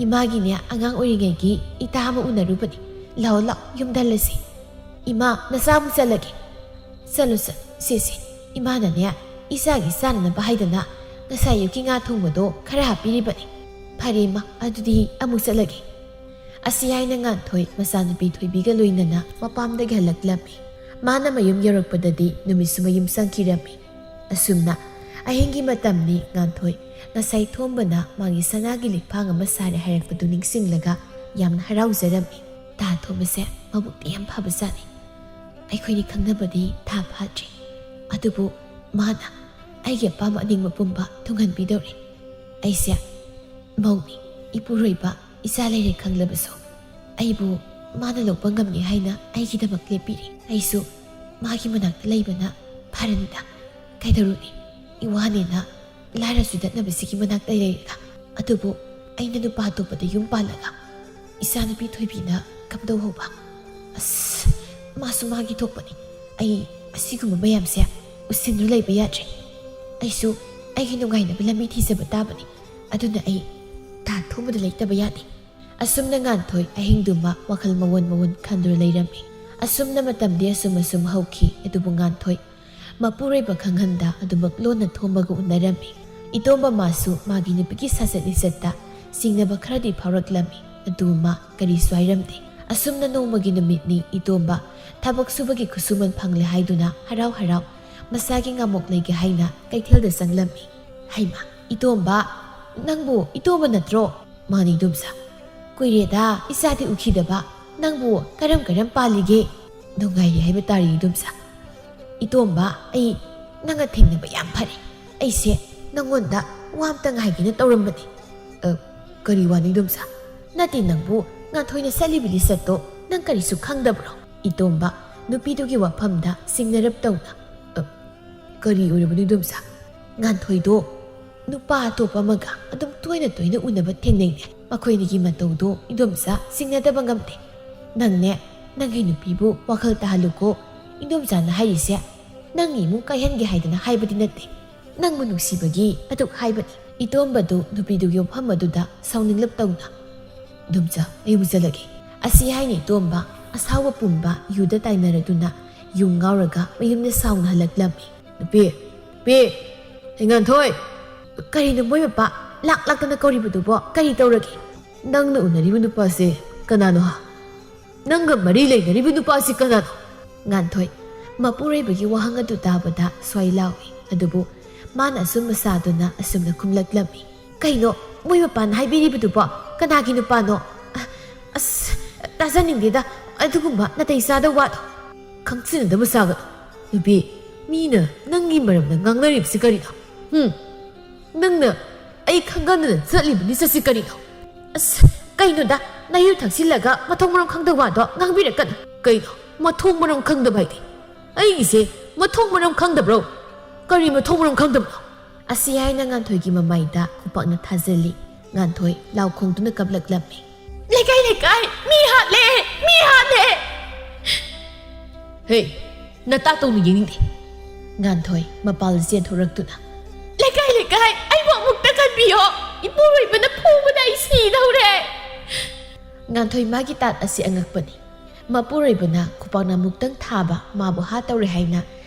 "ꯏꯃꯥꯒꯤꯅꯦ, ꯑꯉꯥꯡ ꯑꯣꯏꯔꯤꯉꯩꯒꯤ ꯏꯇꯥ ꯑꯃ ꯎꯅꯔꯨꯕꯅꯤ꯫ ꯂꯥꯛꯑꯣ, ꯂꯥꯛꯑꯣ, ꯌꯨꯝꯗ ꯍꯜꯂꯁꯤ"꯫ "ꯏꯃꯥ, ꯅꯆꯥ ꯑꯃꯨꯛ ꯆꯠꯂꯒꯦ"꯫ "ꯆꯠꯂꯨ, ꯆꯠꯂꯨ, ꯁꯦ, ꯁꯦ꯫ ꯏꯃꯥꯅꯅꯦ, ꯏꯆꯥꯒꯤ ꯆꯥꯅꯅꯕ ꯍꯥꯏꯗꯅ ꯉꯁꯥꯏ ꯑꯌꯨꯛꯀꯤ ꯉꯥ ꯊꯣꯡꯕꯗꯣ ꯈꯔ ꯍꯥꯞꯄꯤꯔꯤꯕꯅꯤ"꯫ "ꯐꯔꯦ, ꯏꯃꯥ, ꯑꯗꯨꯗꯤ ꯑꯃꯨꯛ ꯆꯠꯂꯒꯦ"꯫ ꯑꯁꯤ ꯍꯥꯏꯅ ꯉꯥꯟꯊꯣꯏ ꯃꯆꯥꯅꯨꯄꯤ ꯊꯣꯏꯕꯤꯒ ꯂꯣꯏꯅꯅ ꯃꯄꯥꯝꯗꯒꯤ ꯍꯜꯂꯛꯂꯝꯃꯤ꯫ ꯃꯥꯅ ꯃꯌꯨꯝ ꯌꯧꯔꯛꯄꯗꯗꯤ ꯅꯨꯃꯤꯠꯁꯨ ꯃꯌꯨꯝ ꯆꯪꯈꯤꯔꯝꯃꯤ꯫ ꯑꯁꯨꯝꯅ ꯑꯍꯤꯡꯒꯤ ꯃꯇꯝꯅꯤ꯫ ꯉꯥꯟꯊꯣꯏ ꯉꯁꯥꯏ ꯊꯣꯝꯕꯅ ꯃꯥꯒꯤ ꯁꯅꯥꯒꯤ ꯂꯤꯛꯐꯥꯡ ꯑꯃ ꯁꯥꯔꯦ ꯍꯥꯏꯔꯛꯄꯗꯨ ꯅꯤꯡꯁꯤꯡꯂꯒ ꯌꯥꯝꯅ ꯍꯔꯥꯎꯖꯔꯝꯃꯤ꯫ ꯇꯥ ꯊꯣꯝꯕꯁꯦ ꯃꯕꯨꯛꯇꯤ ꯌꯥꯝ ꯐꯕꯖꯥꯠꯅꯤ꯫ ꯑꯩꯈꯣꯏꯅꯤ ꯈꯪꯅꯕꯗꯤ ꯊꯥ ꯐꯥꯗ꯭ꯔꯤ, ꯑꯗꯨꯕꯨ ꯃꯥꯅ ꯑꯩꯒꯤ ꯑꯄꯥꯝꯕ ꯑꯅꯤꯡꯕ ꯄꯨꯝꯕ ꯊꯨꯡꯍꯟꯕꯤꯗꯧꯔꯤ꯫ ꯑꯩꯁꯦ ꯃꯧꯅꯤ, ꯏꯄꯨꯔꯣꯏꯕ ꯏꯆꯥ ꯂꯩꯔꯦ ꯈꯪꯂꯕꯁꯨ, ꯑꯩꯕꯨ ꯃꯥꯅ ꯂꯧꯕ ꯉꯝꯒꯦ ꯍꯥꯏꯅ ꯑꯩꯒꯤꯗꯃꯛ ꯂꯦꯞꯄꯤꯔꯤ꯫ ꯑꯩꯁꯨ ꯃꯥꯒꯤ ꯃꯅꯥꯛꯇ ꯂꯩꯕꯅ ꯐꯔꯅꯤꯗ꯫ ꯀꯩꯗꯧꯔꯨꯅꯤ, ꯏꯋꯥꯅꯦꯅ ꯂꯥꯏꯔ ꯆꯨꯗꯠꯅꯕꯁꯤꯒꯤ ꯃꯅꯥꯛꯇ ꯂꯩꯔꯒ꯫ ꯑꯗꯨꯕꯨ ꯑꯩꯅ ꯅꯨꯄꯥ ꯑꯇꯣꯞꯄꯗ ꯌꯨꯝ ꯄꯥꯜꯂꯒ ꯏꯆꯥꯅꯨꯄꯤ ꯊꯣꯏꯕꯤꯅ ꯀꯝꯗꯧꯍꯧꯕ? ꯑꯁ, ꯃꯥꯁꯨ ꯃꯥꯒꯤ ꯊꯣꯛꯄꯅꯤ꯫ ꯑꯩ ꯑꯁꯤꯒꯨꯝꯕ ꯃꯌꯥꯝꯁꯦ ꯎꯁꯤꯟꯗꯨꯅ ꯂꯩꯕ ꯌꯥꯗ꯭ꯔꯦ꯫ ꯑꯩꯁꯨ ꯑꯩꯒꯤ ꯅꯨꯡꯉꯥꯏꯅꯕ ꯂꯝꯕꯤ ꯊꯤꯖꯕ ꯇꯥꯕꯅꯤ꯫ ꯑꯗꯨꯅ ꯑꯩ ꯇꯥ ꯊꯣꯝꯕꯗ ꯂꯩꯇꯕ ꯌꯥꯗꯦ꯫ ꯑꯁꯨꯝꯅ ꯉꯥꯟꯊꯣꯏ ꯑꯍꯤꯡꯗꯨꯃ ꯋꯥꯈꯜ ꯃꯑꯣꯟ ꯃꯑꯣꯟ ꯈꯟꯗꯨꯅ ꯂꯩꯔꯝꯃꯤ꯫ ꯑꯁꯨꯝꯅ ꯃꯇꯝꯗꯤ ꯑꯁꯨꯝ ꯑꯁꯨꯝ ꯍꯧꯈꯤ꯫ ꯑꯗꯨꯕꯨ ꯉꯥꯟꯊꯣꯏ ꯃꯄꯨꯔꯣꯏꯕ ꯈꯪꯍꯟꯗ ꯑꯗꯨꯃꯛ ꯂꯣꯟꯅ ꯊꯣꯝꯕꯒ ꯎꯅꯔꯝꯃꯤ꯫ ꯏꯇꯣꯝꯕ ꯃꯥꯁꯨ ꯃꯥꯒꯤ ꯅꯨꯄꯤꯒꯤ ꯁꯥꯖꯠ ꯂꯤꯆꯠꯇ ꯆꯤꯡꯅꯕ ꯈꯔꯗꯤ ꯐꯥꯎꯔꯛꯂꯝꯃꯤ꯫ ꯑꯗꯨ ꯃꯥ ꯀꯔꯤꯁꯨ ꯍꯥꯏꯔꯝꯗꯦ꯫ ꯑꯁꯨꯝꯅ ꯅꯣꯡꯃꯒꯤ ꯅꯨꯃꯤꯠꯅꯤ ꯏꯇꯣꯝꯕ ꯊꯕꯛ ꯁꯨꯕꯒꯤ ꯈꯨꯠꯁꯨꯃꯟ ꯐꯪꯂꯦ ꯍꯥꯏꯗꯨꯅ ꯍꯔꯥꯎ ꯍꯔꯥꯎ ꯃꯁꯥꯒꯤ ꯉꯥꯃꯣꯛ ꯂꯩꯒꯦ ꯍꯥꯏꯅ ꯀꯩꯊꯦꯜꯗ ꯆꯪꯂꯝꯃꯤ꯫ "ꯍꯩꯃꯥ, ꯏꯇꯣꯝꯕ, ꯅꯪꯕꯨ ꯏꯇꯣꯝꯕ ꯅꯠꯇ꯭ꯔꯣ?" "ꯃꯥꯅꯤ ꯏꯗꯣꯝꯆꯥ꯫ ꯀꯨꯏꯔꯦꯗ ꯏꯆꯥꯗꯤ ꯎꯈꯤꯗꯕ꯫ ꯅꯪꯕꯨ ꯀꯔꯝ ꯀꯔꯝ ꯄꯥꯜꯂꯤꯒꯦ?" "ꯅꯨꯡꯉꯥꯏꯔꯤ ꯍꯥꯏꯕ ꯇꯥꯔꯦ ꯏꯗꯣꯝꯆꯥ꯫ ꯏꯇꯣꯝꯕ, ꯑꯩ ꯅꯪꯒ ꯊꯦꯡꯅꯕ ꯌꯥꯝ ꯐꯔꯦ꯫ ꯑꯩꯁꯦ ꯅꯪꯉꯣꯟꯗ ꯋꯥ ꯑꯝꯇꯪ ꯍꯥꯏꯒꯦꯅ ꯇꯧꯔꯝꯕꯅꯤ꯫" "ꯑ, ꯀꯔꯤ ꯋꯥꯅꯣ ꯏꯗꯣꯝꯆꯥ?" "ꯅꯠꯇꯦ, ꯅꯪꯕꯨ ꯉꯥꯟꯊꯣꯏꯅ ꯁꯠꯂꯤꯕ ꯂꯤꯆꯠꯇꯣ ꯅꯪ ꯀꯔꯤꯁꯨ ꯈꯪꯗꯕ꯭ꯔꯣ?" ꯏꯇꯣꯝꯕ ꯅꯨꯄꯤꯗꯨꯒꯤ ꯋꯥꯐꯝꯗ ꯁꯤꯡꯅꯔꯞ ꯇꯧꯅ, "ꯑ, ꯀꯔꯤ ꯑꯣꯏꯔꯕꯅꯣ ꯏꯗꯣꯝꯆꯥ?" "ꯉꯥꯟꯊꯣꯏꯗꯣ ꯅꯨꯄꯥ ꯑꯇꯣꯞꯄ ꯑꯃꯒ ꯑꯗꯨꯝ ꯇꯣꯏꯅ ꯇꯣꯏꯅ ꯎꯅꯕ ꯊꯦꯡꯅꯩꯅꯦ꯫ ꯃꯈꯣꯏꯅꯤꯒꯤ ꯃꯇꯧꯗꯣ ꯏꯗꯣꯝꯆꯥ ꯁꯤꯡꯅꯗꯕ ꯉꯝꯗꯦ꯫ ꯅꯪꯅꯦ, ꯅꯪꯒꯤ ꯅꯨꯄꯤꯕꯨ ꯋꯥꯈꯜ ꯇꯥꯍꯜꯂꯨꯀꯣ꯫ ꯏꯗꯣꯝꯆꯥꯅ ꯍꯥꯏꯔꯤꯁꯦ ꯅꯪꯒꯤ ꯏꯃꯨꯡ ꯀꯥꯏꯍꯟꯒꯦ ꯍꯥꯏꯗꯅ ꯍꯥꯏꯕꯗꯤ ꯅꯠꯇꯦ꯫ ꯅꯪꯕꯨ ꯅꯨꯡꯁꯤꯕꯒꯤ ꯑꯗꯨꯛ ꯍꯥꯏꯕꯅꯤ꯫" ꯏꯇꯣꯝꯕꯗꯨ ꯅꯨꯄꯤꯗꯨꯒꯤ ꯋꯥꯐꯝ ꯑꯗꯨꯗ ꯁꯥꯎꯅꯤꯡꯂꯞ ꯇꯧꯅ, "ꯏꯗꯣꯝꯆꯥ, ꯑꯩꯕꯨ ꯆꯠꯂꯒꯦ꯫" ꯑꯁꯤ ꯍꯥꯏꯅ ꯏꯇꯣꯝꯕ ꯑꯁꯥꯎꯕ ꯄꯨꯝꯕ ꯌꯨꯗ ꯇꯥꯏꯅꯔꯗꯨꯅ ꯌꯨ ꯉꯥꯎꯔꯒ ꯃꯌꯨꯝꯗ ꯁꯥꯎꯅ ꯍꯜꯂꯛꯂꯝꯃꯤ꯫ "ꯅꯨꯄꯤ, ꯅꯨꯄꯤ, ꯍꯩꯉꯥꯟꯊꯣꯏ!" "ꯀꯔꯤꯅꯣ ꯃꯣꯏ ꯃꯄꯥ ꯂꯥꯛ ꯂꯥꯛꯇꯅ ꯀꯧꯔꯤꯕꯗꯨꯕꯣ? ꯀꯔꯤ ꯇꯧꯔꯒꯦ?" "ꯅꯪꯅ ꯎꯅꯔꯤꯕ ꯅꯨꯄꯥꯁꯦ ꯀꯅꯥꯅꯣ ꯍꯥ? ꯅꯪꯒ ꯃꯔꯤ ꯂꯩꯅꯔꯤꯕ ꯅꯨꯄꯥꯁꯤ ꯀꯅꯥꯅꯣ?" ꯉꯥꯟꯊꯣꯏ ꯃꯄꯨꯔꯣꯏꯕꯒꯤ ꯋꯥꯍꯪ ꯑꯗꯨ ꯇꯥꯕꯗ ꯁ꯭ꯋꯥꯏ ꯂꯥꯎꯏ꯫ ꯑꯗꯨꯕꯨ ꯃꯥꯅ ꯑꯁꯨꯝ ꯃꯁꯥꯗꯨꯅ ꯑꯁꯨꯝꯅ ꯈꯨꯝꯂꯛꯂꯝꯃꯤ꯫ "ꯀꯩꯅꯣ ꯃꯣꯏ ꯃꯄꯥꯅ ꯍꯥꯏꯕꯤꯔꯤꯕꯗꯨꯕꯣ? ꯀꯅꯥꯒꯤ ꯅꯨꯄꯥꯅꯣ? ꯑ-, ꯑꯁ, ꯇꯥꯖꯅꯤꯡꯗꯦꯗ ꯑꯗꯨꯒꯨꯝꯕ ꯅꯥꯇꯩ ꯆꯥꯗꯕ ꯋꯥꯗꯣ꯫ ꯈꯪꯖꯤꯟꯅꯗꯕ ꯁꯥꯒꯅꯨ꯫ ꯅꯨꯄꯤ, ꯃꯤꯅ ꯅꯪꯒꯤ ꯃꯔꯝꯗ ꯉꯥꯡꯅꯔꯤꯕꯁꯤ ꯀꯔꯤꯅꯣ? ꯍꯨꯝ? ꯅꯪꯅ ꯑꯩ ꯈꯪꯍꯟꯗꯅ ꯆꯠꯂꯤꯕ ꯂꯤꯆꯠꯁꯤ ꯀꯔꯤꯅꯣ?" "ꯑꯁ, ꯀꯩꯅꯣꯗ, ꯅꯌꯨ ꯊꯛꯆꯤꯜꯂꯒ ꯃꯊꯣꯡ ꯃꯔꯝ ꯈꯪꯗꯕ ꯋꯥꯗꯣ ꯉꯥꯡꯕꯤꯔꯛꯀꯅꯨ꯫" "ꯀꯩꯅꯣ ꯃꯊꯣꯡ ꯃꯔꯝ ꯈꯪꯗꯕ ꯍꯥꯏꯗꯤ? ꯑꯩꯒꯤꯁꯦ ꯃꯊꯣꯡ ꯃꯔꯝ ꯈꯪꯗꯕ꯭ꯔꯣ? ꯀꯔꯤ ꯃꯊꯣꯡ ꯃꯔꯝ ꯈꯪꯗꯕꯅꯣ?" ꯑꯁꯤ ꯍꯥꯏꯅ ꯉꯥꯟꯊꯣꯏꯒꯤ ꯃꯃꯥꯏꯗ ꯈꯨꯄꯥꯛꯅ ꯊꯥꯖꯤꯜꯂꯤ꯫ ꯉꯥꯟꯊꯣꯏ ꯂꯥꯎ ꯈꯣꯡꯗꯨꯅ ꯀꯞꯂꯛꯂꯝꯃꯤ꯫ "ꯂꯩꯀꯥꯏ, ꯂꯩꯀꯥꯏ, ꯃꯤ ꯍꯥꯠꯂꯦ! ꯃꯤ ꯍꯥꯠꯂꯦ!" "ꯍꯦ, ꯅꯇꯥ ꯇꯧꯅ ꯌꯦꯡꯅꯤꯡꯗꯦ꯫" ꯉꯥꯟꯊꯣꯏ ꯃꯄꯥꯜ ꯆꯦꯟꯊꯣꯔꯛꯇꯨꯅ, "ꯂꯩꯀꯥꯏ, ꯂꯩꯀꯥꯏ, ꯑꯩꯕꯨ ꯑꯃꯨꯛꯇ ꯀꯟꯕꯤꯌꯣ! ꯏꯄꯨꯔꯣꯏꯕꯅ ꯐꯨꯕꯗ ꯑꯩ ꯁꯤꯗꯧꯔꯦ!" ꯉꯥꯟꯊꯣꯏ ꯃꯥꯒꯤ ꯇꯥꯠ ꯑꯁꯤ ꯑꯉꯛꯄꯅꯤ꯫ ꯃꯄꯨꯔꯣꯏꯕꯅ ꯈꯨꯄꯥꯛꯅ ꯑꯃꯨꯛꯇꯪ ꯊꯥꯕ ꯃꯥꯕꯨ ꯍꯥꯠꯇꯧꯔꯦ ꯍꯥꯏꯅ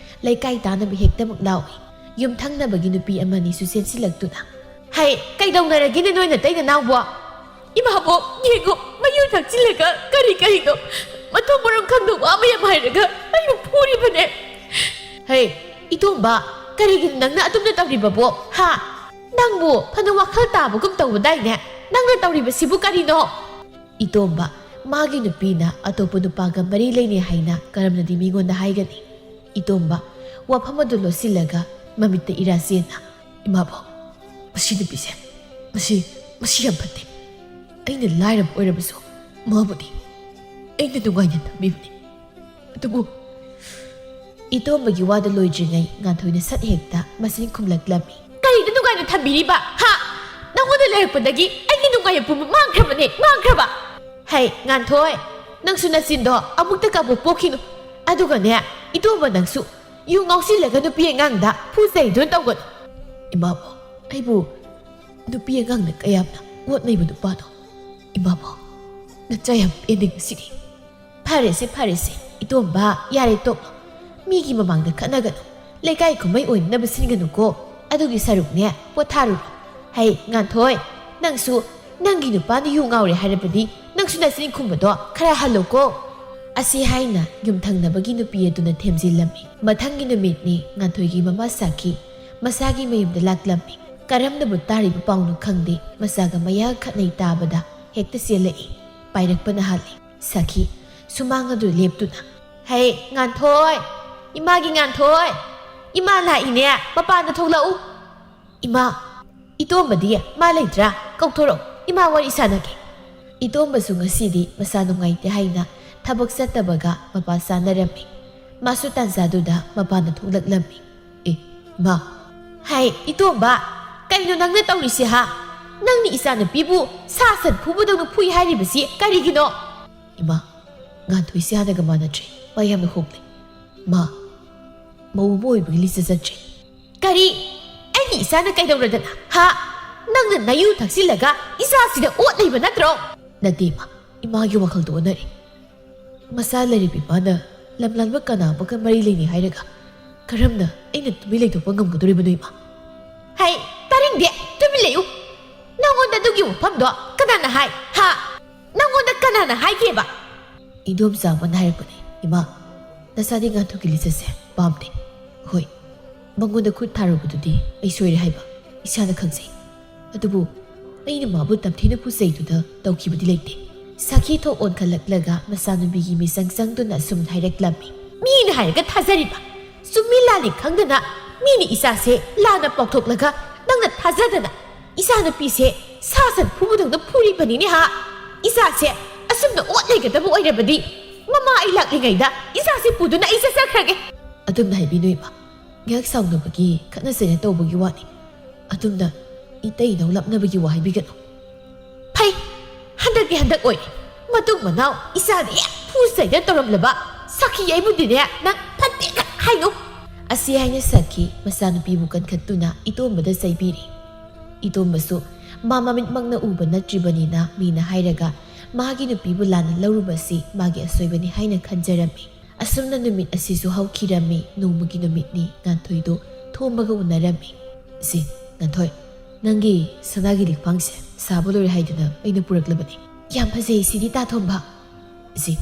ꯂꯩꯀꯥꯏ ꯇꯥꯅꯕ ꯍꯦꯛꯇꯃꯛ ꯂꯥꯎꯏ꯫ ꯌꯨꯝꯊꯪꯅꯕꯒꯤ ꯅꯨꯄꯤ ꯑꯃꯅꯤꯁꯨ ꯆꯦꯟꯁꯤꯜꯂꯛꯇꯨꯅ, "ꯍꯩ, ꯀꯩꯗꯧꯅꯔꯒꯦꯅꯦ ꯅꯣꯏ ꯅꯇꯩ ꯅꯅꯥꯎꯕꯣ?" "ꯏꯃꯥꯕꯣꯛ, ꯌꯦꯡꯉꯨ, ꯃꯌꯨꯝ ꯌꯨ ꯊꯛꯆꯤꯜꯂꯒ ꯀꯔꯤ ꯀꯔꯤꯅꯣ ꯃꯊꯣꯡ ꯃꯔꯝ ꯈꯪꯗ ꯋꯥ ꯃꯌꯥꯝ ꯍꯥꯏꯔꯒ ꯑꯩꯕꯨ ꯐꯨꯔꯤꯕꯅꯦ꯫ ꯍꯦ, ꯏꯇꯣꯝꯕ, ꯀꯔꯤꯒꯤꯅꯣ ꯅꯪꯅ ꯑꯗꯨꯝꯅ ꯇꯧꯔꯤꯕꯕꯣ? ꯍꯥ? ꯅꯪꯕꯨ ꯐꯅ ꯋꯥꯈꯜ ꯇꯥꯕꯒꯨꯝ ꯇꯧꯕꯗꯥꯏꯅꯦ? ꯅꯪꯅ ꯇꯧꯔꯤꯕꯁꯤꯕꯨ ꯀꯔꯤꯅꯣ? ꯏꯇꯣꯝꯕ, ꯃꯥꯒꯤ ꯅꯨꯄꯤꯅ ꯑꯇꯣꯞꯄ ꯅꯨꯄꯥꯒ ꯃꯔꯤ ꯂꯩꯅꯩ ꯍꯥꯏꯅ ꯀꯔꯝꯅꯗꯤ ꯃꯤꯉꯣꯟꯗ ꯍꯥꯏꯒꯅꯤ? ꯏꯇꯣꯝꯕ, ꯋꯥꯐꯝ ꯑꯗꯨ ꯂꯣꯠꯁꯤꯜꯂꯒ ꯃꯃꯤꯠꯇ ꯏꯔꯥ ꯆꯦꯟꯅ, "ꯏꯃꯥꯕꯣꯛ, ꯃꯁꯤ ꯅꯨꯄꯤꯁꯦ, ꯃꯁꯤ, ꯃꯁꯤ ꯌꯥꯝ ꯐꯠꯇꯦ꯫ ꯑꯩꯅ ꯂꯥꯏꯔꯕ ꯑꯣꯏꯔꯕꯁꯨ ꯃꯥꯕꯨꯗꯤ ꯑꯩꯅ ꯅꯨꯡꯉꯥꯏꯅ ꯊꯝꯕꯤꯕꯅꯤ꯫ ꯑꯗꯨꯕꯨ," ꯏꯇꯣꯝꯕꯒꯤ ꯋꯥꯗꯨ ꯂꯣꯏꯗ꯭ꯔꯤꯉꯩ ꯉꯥꯟꯊꯣꯏꯅ ꯁꯠ ꯍꯦꯛꯇ ꯃꯆꯤꯟ ꯈꯨꯝꯂꯛꯂꯝꯃꯤ꯫ "ꯀꯔꯤꯗ ꯅꯨꯡꯉꯥꯏꯅ ꯊꯝꯕꯤꯔꯤꯕ? ꯍꯥ? ꯅꯪꯉꯣꯟꯗ ꯂꯩꯔꯛꯄꯗꯒꯤ ꯑꯩꯒꯤ ꯅꯨꯡꯉꯥꯏ ꯌꯥꯏꯐꯝ ꯃꯥꯡꯈ꯭ꯔꯕꯅꯦ, ꯃꯥꯡꯈ꯭ꯔꯕ!" "ꯍꯩ, ꯉꯥꯟꯊꯣꯏ, ꯅꯪꯁꯨ ꯅꯆꯤꯟꯗꯣ ꯑꯃꯨꯛꯇ ꯀꯥꯕꯣꯛ ꯄꯣꯛꯈꯤꯅꯨ꯫ ꯑꯗꯨꯒꯅꯦ, ꯏꯇꯣꯝꯕ ꯅꯪꯁꯨ ꯌꯨ ꯉꯥꯎꯁꯤꯜꯂꯒ ꯅꯨꯄꯤ ꯑꯉꯥꯡꯗ ꯐꯨ ꯆꯩꯗꯨꯅ ꯇꯧꯒꯅꯨ꯫" "ꯏꯃꯥꯕꯣꯛ, ꯑꯩꯕꯨ ꯅꯨꯄꯤ ꯑꯉꯥꯡꯅ ꯀꯌꯥꯝꯅ ꯑꯣꯠꯅꯩꯕ ꯅꯨꯄꯥꯅꯣ? ꯏꯃꯥꯕꯣꯛ, ꯅꯆꯥ ꯌꯥꯝ ꯄꯦꯟꯗꯦ ꯉꯁꯤꯗꯤ꯫" "ꯐꯔꯦꯁꯦ, ꯐꯔꯦꯁꯦ, ꯏꯇꯣꯝꯕ, ꯌꯥꯔꯦ ꯇꯣꯛꯂꯣ꯫ ꯃꯤꯒꯤ ꯃꯃꯥꯡꯗ ꯈꯠꯅꯒꯅꯨ꯫ ꯂꯩꯀꯥꯏ ꯀꯨꯝꯍꯩ ꯑꯣꯏꯅꯅꯕ ꯁꯤꯟꯒꯅꯨꯀꯣ꯫ ꯑꯗꯨꯒꯤ ꯁꯔꯨꯛꯅꯦ, ꯄꯣꯊꯥꯔꯨꯔꯣ꯫ ꯍꯩ, ꯉꯥꯟꯊꯣꯏ, ꯅꯪꯁꯨ ꯅꯪꯒꯤ ꯅꯨꯄꯥꯅ ꯌꯨ ꯉꯥꯎꯔꯦ ꯍꯥꯏꯔꯕꯗꯤ ꯅꯪꯁꯨ ꯅꯆꯤꯟ ꯈꯨꯝꯕꯗꯣ ꯈꯔ ꯍꯜꯂꯣꯀꯣ꯫" ꯑꯁꯤ ꯍꯥꯏꯅ ꯌꯨꯝꯊꯪꯅꯕꯒꯤ ꯅꯨꯄꯤ ꯑꯗꯨꯅ ꯊꯦꯝꯖꯤꯜꯂꯝꯃꯤ꯫ ꯃꯊꯪꯒꯤ ꯅꯨꯃꯤꯠꯅꯤ, ꯉꯥꯟꯊꯣꯏꯒꯤ ꯃꯃꯥ ꯁꯥꯈꯤ ꯃꯁꯥꯒꯤ ꯃꯌꯨꯝꯗ ꯂꯥꯛꯂꯝꯃꯤ꯫ ꯀꯔꯝꯅꯕꯨ ꯇꯥꯔꯤꯕ ꯄꯥꯎꯅꯣ ꯈꯪꯗꯦ, ꯃꯆꯥꯒ ꯃꯌꯥ ꯈꯠꯅꯩ ꯇꯥꯕꯗ ꯍꯦꯛꯇ ꯆꯦꯜꯂꯛꯏ꯫ ꯄꯥꯏꯔꯛꯄꯅ ꯍꯥꯜꯂꯤ꯫ ꯁꯥꯈꯤ ꯁꯨꯃꯥꯡ ꯑꯗꯨ ꯂꯦꯞꯇꯨꯅ, "ꯍꯩ, ꯉꯥꯟꯊꯣꯏ! ꯏꯃꯥꯒꯤ ꯉꯥꯟꯊꯣꯏ! ꯏꯃꯥ ꯂꯥꯛꯏꯅꯦ, ꯃꯄꯥꯟꯗ ꯊꯣꯛꯂꯛꯎ꯫" "ꯏꯃꯥ, ꯏꯇꯣꯝꯕꯗꯤ ꯃꯥ ꯂꯩꯇ꯭ꯔꯥ? ꯀꯧꯊꯣꯔꯛꯎ, ꯏꯃꯥ ꯋꯥꯔꯤ ꯁꯥꯟꯅꯒꯦ꯫" ꯏꯇꯣꯝꯕꯁꯨ ꯉꯁꯤꯗꯤ ꯃꯁꯥ ꯅꯨꯡꯉꯥꯏꯇꯦ ꯍꯥꯏꯅ ꯊꯕꯛ ꯆꯠꯇꯕꯒ ꯃꯄꯥ ꯆꯥꯅꯔꯝꯃꯤ꯫ ꯃꯥꯁꯨ ꯇꯥꯟꯖꯥꯗꯨꯗ ꯃꯄꯥꯟꯗ ꯊꯣꯛꯂꯛꯂꯝꯃꯤ꯫ "ꯑꯦ, ꯃꯥ!" "ꯍꯥꯏ, ꯏꯇꯣꯝꯕ, ꯀꯩꯅꯣ ꯅꯪꯅ ꯇꯧꯔꯤꯁꯤ, ꯍꯥ? ꯅꯪꯅ ꯏꯆꯥꯅꯨꯄꯤꯕꯨ ꯁꯥ ꯁꯟ ꯐꯨꯕꯗꯧꯅ ꯐꯨꯏ ꯍꯥꯏꯔꯤꯕꯁꯤ ꯀꯔꯤꯒꯤꯅꯣ?" "ꯏꯃꯥ, ꯉꯥꯟꯊꯣꯏꯁꯦ ꯍꯥꯟꯅꯒ ꯃꯥꯟꯅꯗ꯭ꯔꯦ꯫ ꯃꯥ ꯌꯥꯝꯅ ꯍꯣꯡꯂꯦ꯫ ꯃꯥ ꯃꯧ ꯑꯃ ꯑꯣꯏꯕꯒꯤ ꯂꯤꯆꯠ ꯆꯠꯇ꯭ꯔꯦ꯫" "ꯀꯔꯤ? ꯑꯩꯒꯤ ꯏꯆꯥꯅ ꯀꯩꯗꯧꯔꯗꯅ? ꯍꯥ? ꯅꯪꯅ ꯅꯌꯨ ꯊꯛꯆꯤꯜꯂꯒ ꯏꯆꯥꯁꯤꯗ ꯑꯣꯠ ꯂꯩꯕ ꯅꯠꯇ꯭ꯔꯣ?" "ꯅꯠꯇꯦ, ꯏꯃꯥ꯫ ꯏꯃꯥꯒꯤ ꯋꯥꯈꯜꯗꯣ ꯑꯣꯟꯅꯔꯦ꯫ ꯃꯆꯥ ꯂꯩꯔꯤꯕ ꯏꯃꯥꯅ ꯂꯝꯂꯥꯟꯕ ꯀꯅꯥ ꯑꯃꯒ ꯃꯔꯤ ꯂꯩꯅꯩ ꯍꯥꯏꯔꯒ ꯀꯔꯝꯅ ꯑꯩꯅ ꯇꯨꯃꯤꯟ ꯂꯩꯊꯣꯛꯄ ꯉꯝꯒꯗꯧꯔꯤꯕꯅꯣ, ꯏꯃꯥ?" "ꯍꯩ, ꯇꯥꯅꯤꯡꯗꯦ꯫ ꯇꯨꯃꯤꯟ ꯂꯩꯌꯨ꯫ ꯅꯉꯣꯟꯗ ꯑꯗꯨꯒꯤ ꯋꯥꯐꯝꯗꯣ ꯀꯅꯥꯅ ꯍꯥꯏ? ꯍꯥ? ꯅꯉꯣꯟꯗ ꯀꯅꯥꯅ ꯍꯥꯏꯒꯦꯕ? ꯏꯗꯣꯝꯆꯥ ꯑꯃꯅ ꯍꯥꯏꯔꯛꯄꯅꯦ꯫ "ꯏꯃꯥ, ꯅꯆꯥꯗꯤ ꯉꯥꯟꯊꯣꯏꯒꯤ ꯂꯤꯆꯠꯁꯦ ꯄꯥꯝꯗꯦ꯫ ꯍꯣꯏ, ꯃꯉꯣꯟꯗ ꯈꯨꯠ ꯊꯥꯔꯨꯕꯗꯨꯗꯤ ꯑꯩ ꯁꯣꯏꯔꯦ ꯍꯥꯏꯕ ꯏꯁꯥꯅ ꯈꯪꯖꯩ꯫ ꯑꯗꯨꯕꯨ ꯑꯩꯅ ꯃꯥꯕꯨ ꯇꯝꯊꯤꯅ ꯄꯨꯆꯩꯗꯨꯗ ꯇꯧꯈꯤꯕꯗꯤ ꯂꯩꯇꯦ"꯫ ꯁꯈꯤ ꯊꯣꯛ ꯑꯣꯟꯈꯠꯂꯛꯂꯒ ꯃꯆꯥꯅꯨꯄꯤꯒꯤ ꯃꯤꯆꯪ ꯆꯪꯗꯨꯅ ꯑꯁꯨꯝꯅ ꯍꯥꯏꯔꯛꯂꯝꯃꯤ꯫ "ꯃꯤꯅ ꯍꯥꯏꯔꯒ ꯊꯥꯖꯔꯤꯕ, ꯆꯨꯝꯃꯤ ꯂꯥꯜꯂꯤ ꯈꯪꯗꯅ ꯃꯤꯅ ꯏꯆꯥꯁꯦ ꯂꯥꯟꯅ ꯄꯥꯎꯊꯣꯛꯂꯒ ꯅꯪꯅ ꯊꯥꯖꯗꯅ ꯏꯆꯥꯅꯨꯄꯤꯁꯦ ꯁꯥ ꯁꯟ ꯐꯨꯕꯗꯧꯅ ꯐꯨꯔꯤꯕꯅꯤꯅꯦ ꯍꯥ? ꯏꯆꯥꯁꯦ ꯑꯁꯨꯝꯅ ꯑꯣꯠ ꯂꯩꯒꯗꯕ ꯑꯣꯏꯔꯕꯗꯤ ꯃꯃꯥ ꯑꯩ ꯂꯥꯛꯂꯤꯉꯩꯗ ꯏꯆꯥꯁꯦ ꯄꯨꯗꯨꯅ ꯑꯩ ꯆꯠꯆꯈ꯭ꯔꯒꯦ"꯫ ꯑꯗꯨꯝꯅ ꯍꯥꯏꯕꯤꯅꯨ ꯏꯃꯥ, ꯉꯥꯏꯍꯥꯛ ꯁꯥꯎꯅꯕꯒꯤ ꯈꯠꯅ ꯆꯩꯅ ꯇꯧꯕꯒꯤ ꯋꯥꯅꯤ꯫ ꯑꯗꯨꯝꯅ ꯏꯇꯩ ꯏꯅꯧ ꯂꯥꯞꯅꯕꯒꯤ ꯋꯥ ꯍꯥꯏꯕꯤꯒꯅꯨ꯫ ꯐꯩ, ꯍꯟꯗꯛꯇꯤ ꯍꯟꯗꯛ ꯑꯣꯏ꯫ ꯃꯇꯨꯡ ꯃꯅꯥꯎ ꯏꯆꯥꯗ ꯍꯦꯛ ꯐꯨ ꯆꯩꯗ ꯇꯧꯔꯝꯂꯕ ꯁꯈꯤ ꯑꯩꯕꯨꯗꯤꯅꯦ ꯅꯪ ꯐꯠꯇꯦ ꯈꯛ ꯍꯥꯏꯅꯨ꯫ ꯑꯁꯤ ꯍꯥꯏꯅ ꯁꯈꯤ ꯃꯆꯥꯅꯨꯄꯤꯕꯨ ꯀꯟꯈꯠꯇꯨꯅ ꯏꯇꯣꯝꯕꯗ ꯆꯩꯕꯤꯔꯤ꯫ ꯏꯇꯣꯝꯕꯁꯨ ꯃꯥ ꯃꯃꯤꯠꯃꯛꯅ ꯎꯕ ꯅꯠꯇ꯭ꯔꯤꯕꯅꯤꯅ ꯃꯤꯅ ꯍꯥꯏꯔꯒ ꯃꯥꯒꯤ ꯅꯨꯄꯤꯕꯨ ꯂꯥꯟꯅ ꯂꯧꯔꯨꯕꯁꯤ ꯃꯥꯒꯤ ꯑꯁꯣꯏꯕꯅꯤ ꯍꯥꯏꯅ ꯈꯟꯖꯔꯝꯃꯤ꯫ ꯑꯁꯨꯝꯅ ꯅꯨꯃꯤꯠ ꯑꯁꯤꯁꯨ ꯍꯧꯈꯤꯔꯝꯃꯤ꯫ ꯅꯣꯡꯃꯒꯤ ꯅꯨꯃꯤꯠꯅꯤ꯫ ꯉꯥꯟꯊꯣꯏꯗꯨ ꯊꯣꯝꯕꯒ ꯎꯅꯔꯝꯃꯤ꯫ "ꯁꯤ, ꯉꯥꯟꯊꯣꯏ, ꯅꯪꯒꯤ ꯁꯅꯥꯒꯤ ꯂꯤꯛꯐꯥꯡꯁꯦ ꯁꯥꯕ ꯂꯣꯏꯔꯦ ꯍꯥꯏꯗꯨꯅ ꯑꯩꯅ ꯄꯨꯔꯛꯂꯕꯅꯤ꯫ ꯌꯥꯝ ꯐꯖꯩ ꯁꯤꯗꯤ ꯇꯥ ꯊꯣꯝꯕ꯫ ꯁꯤ,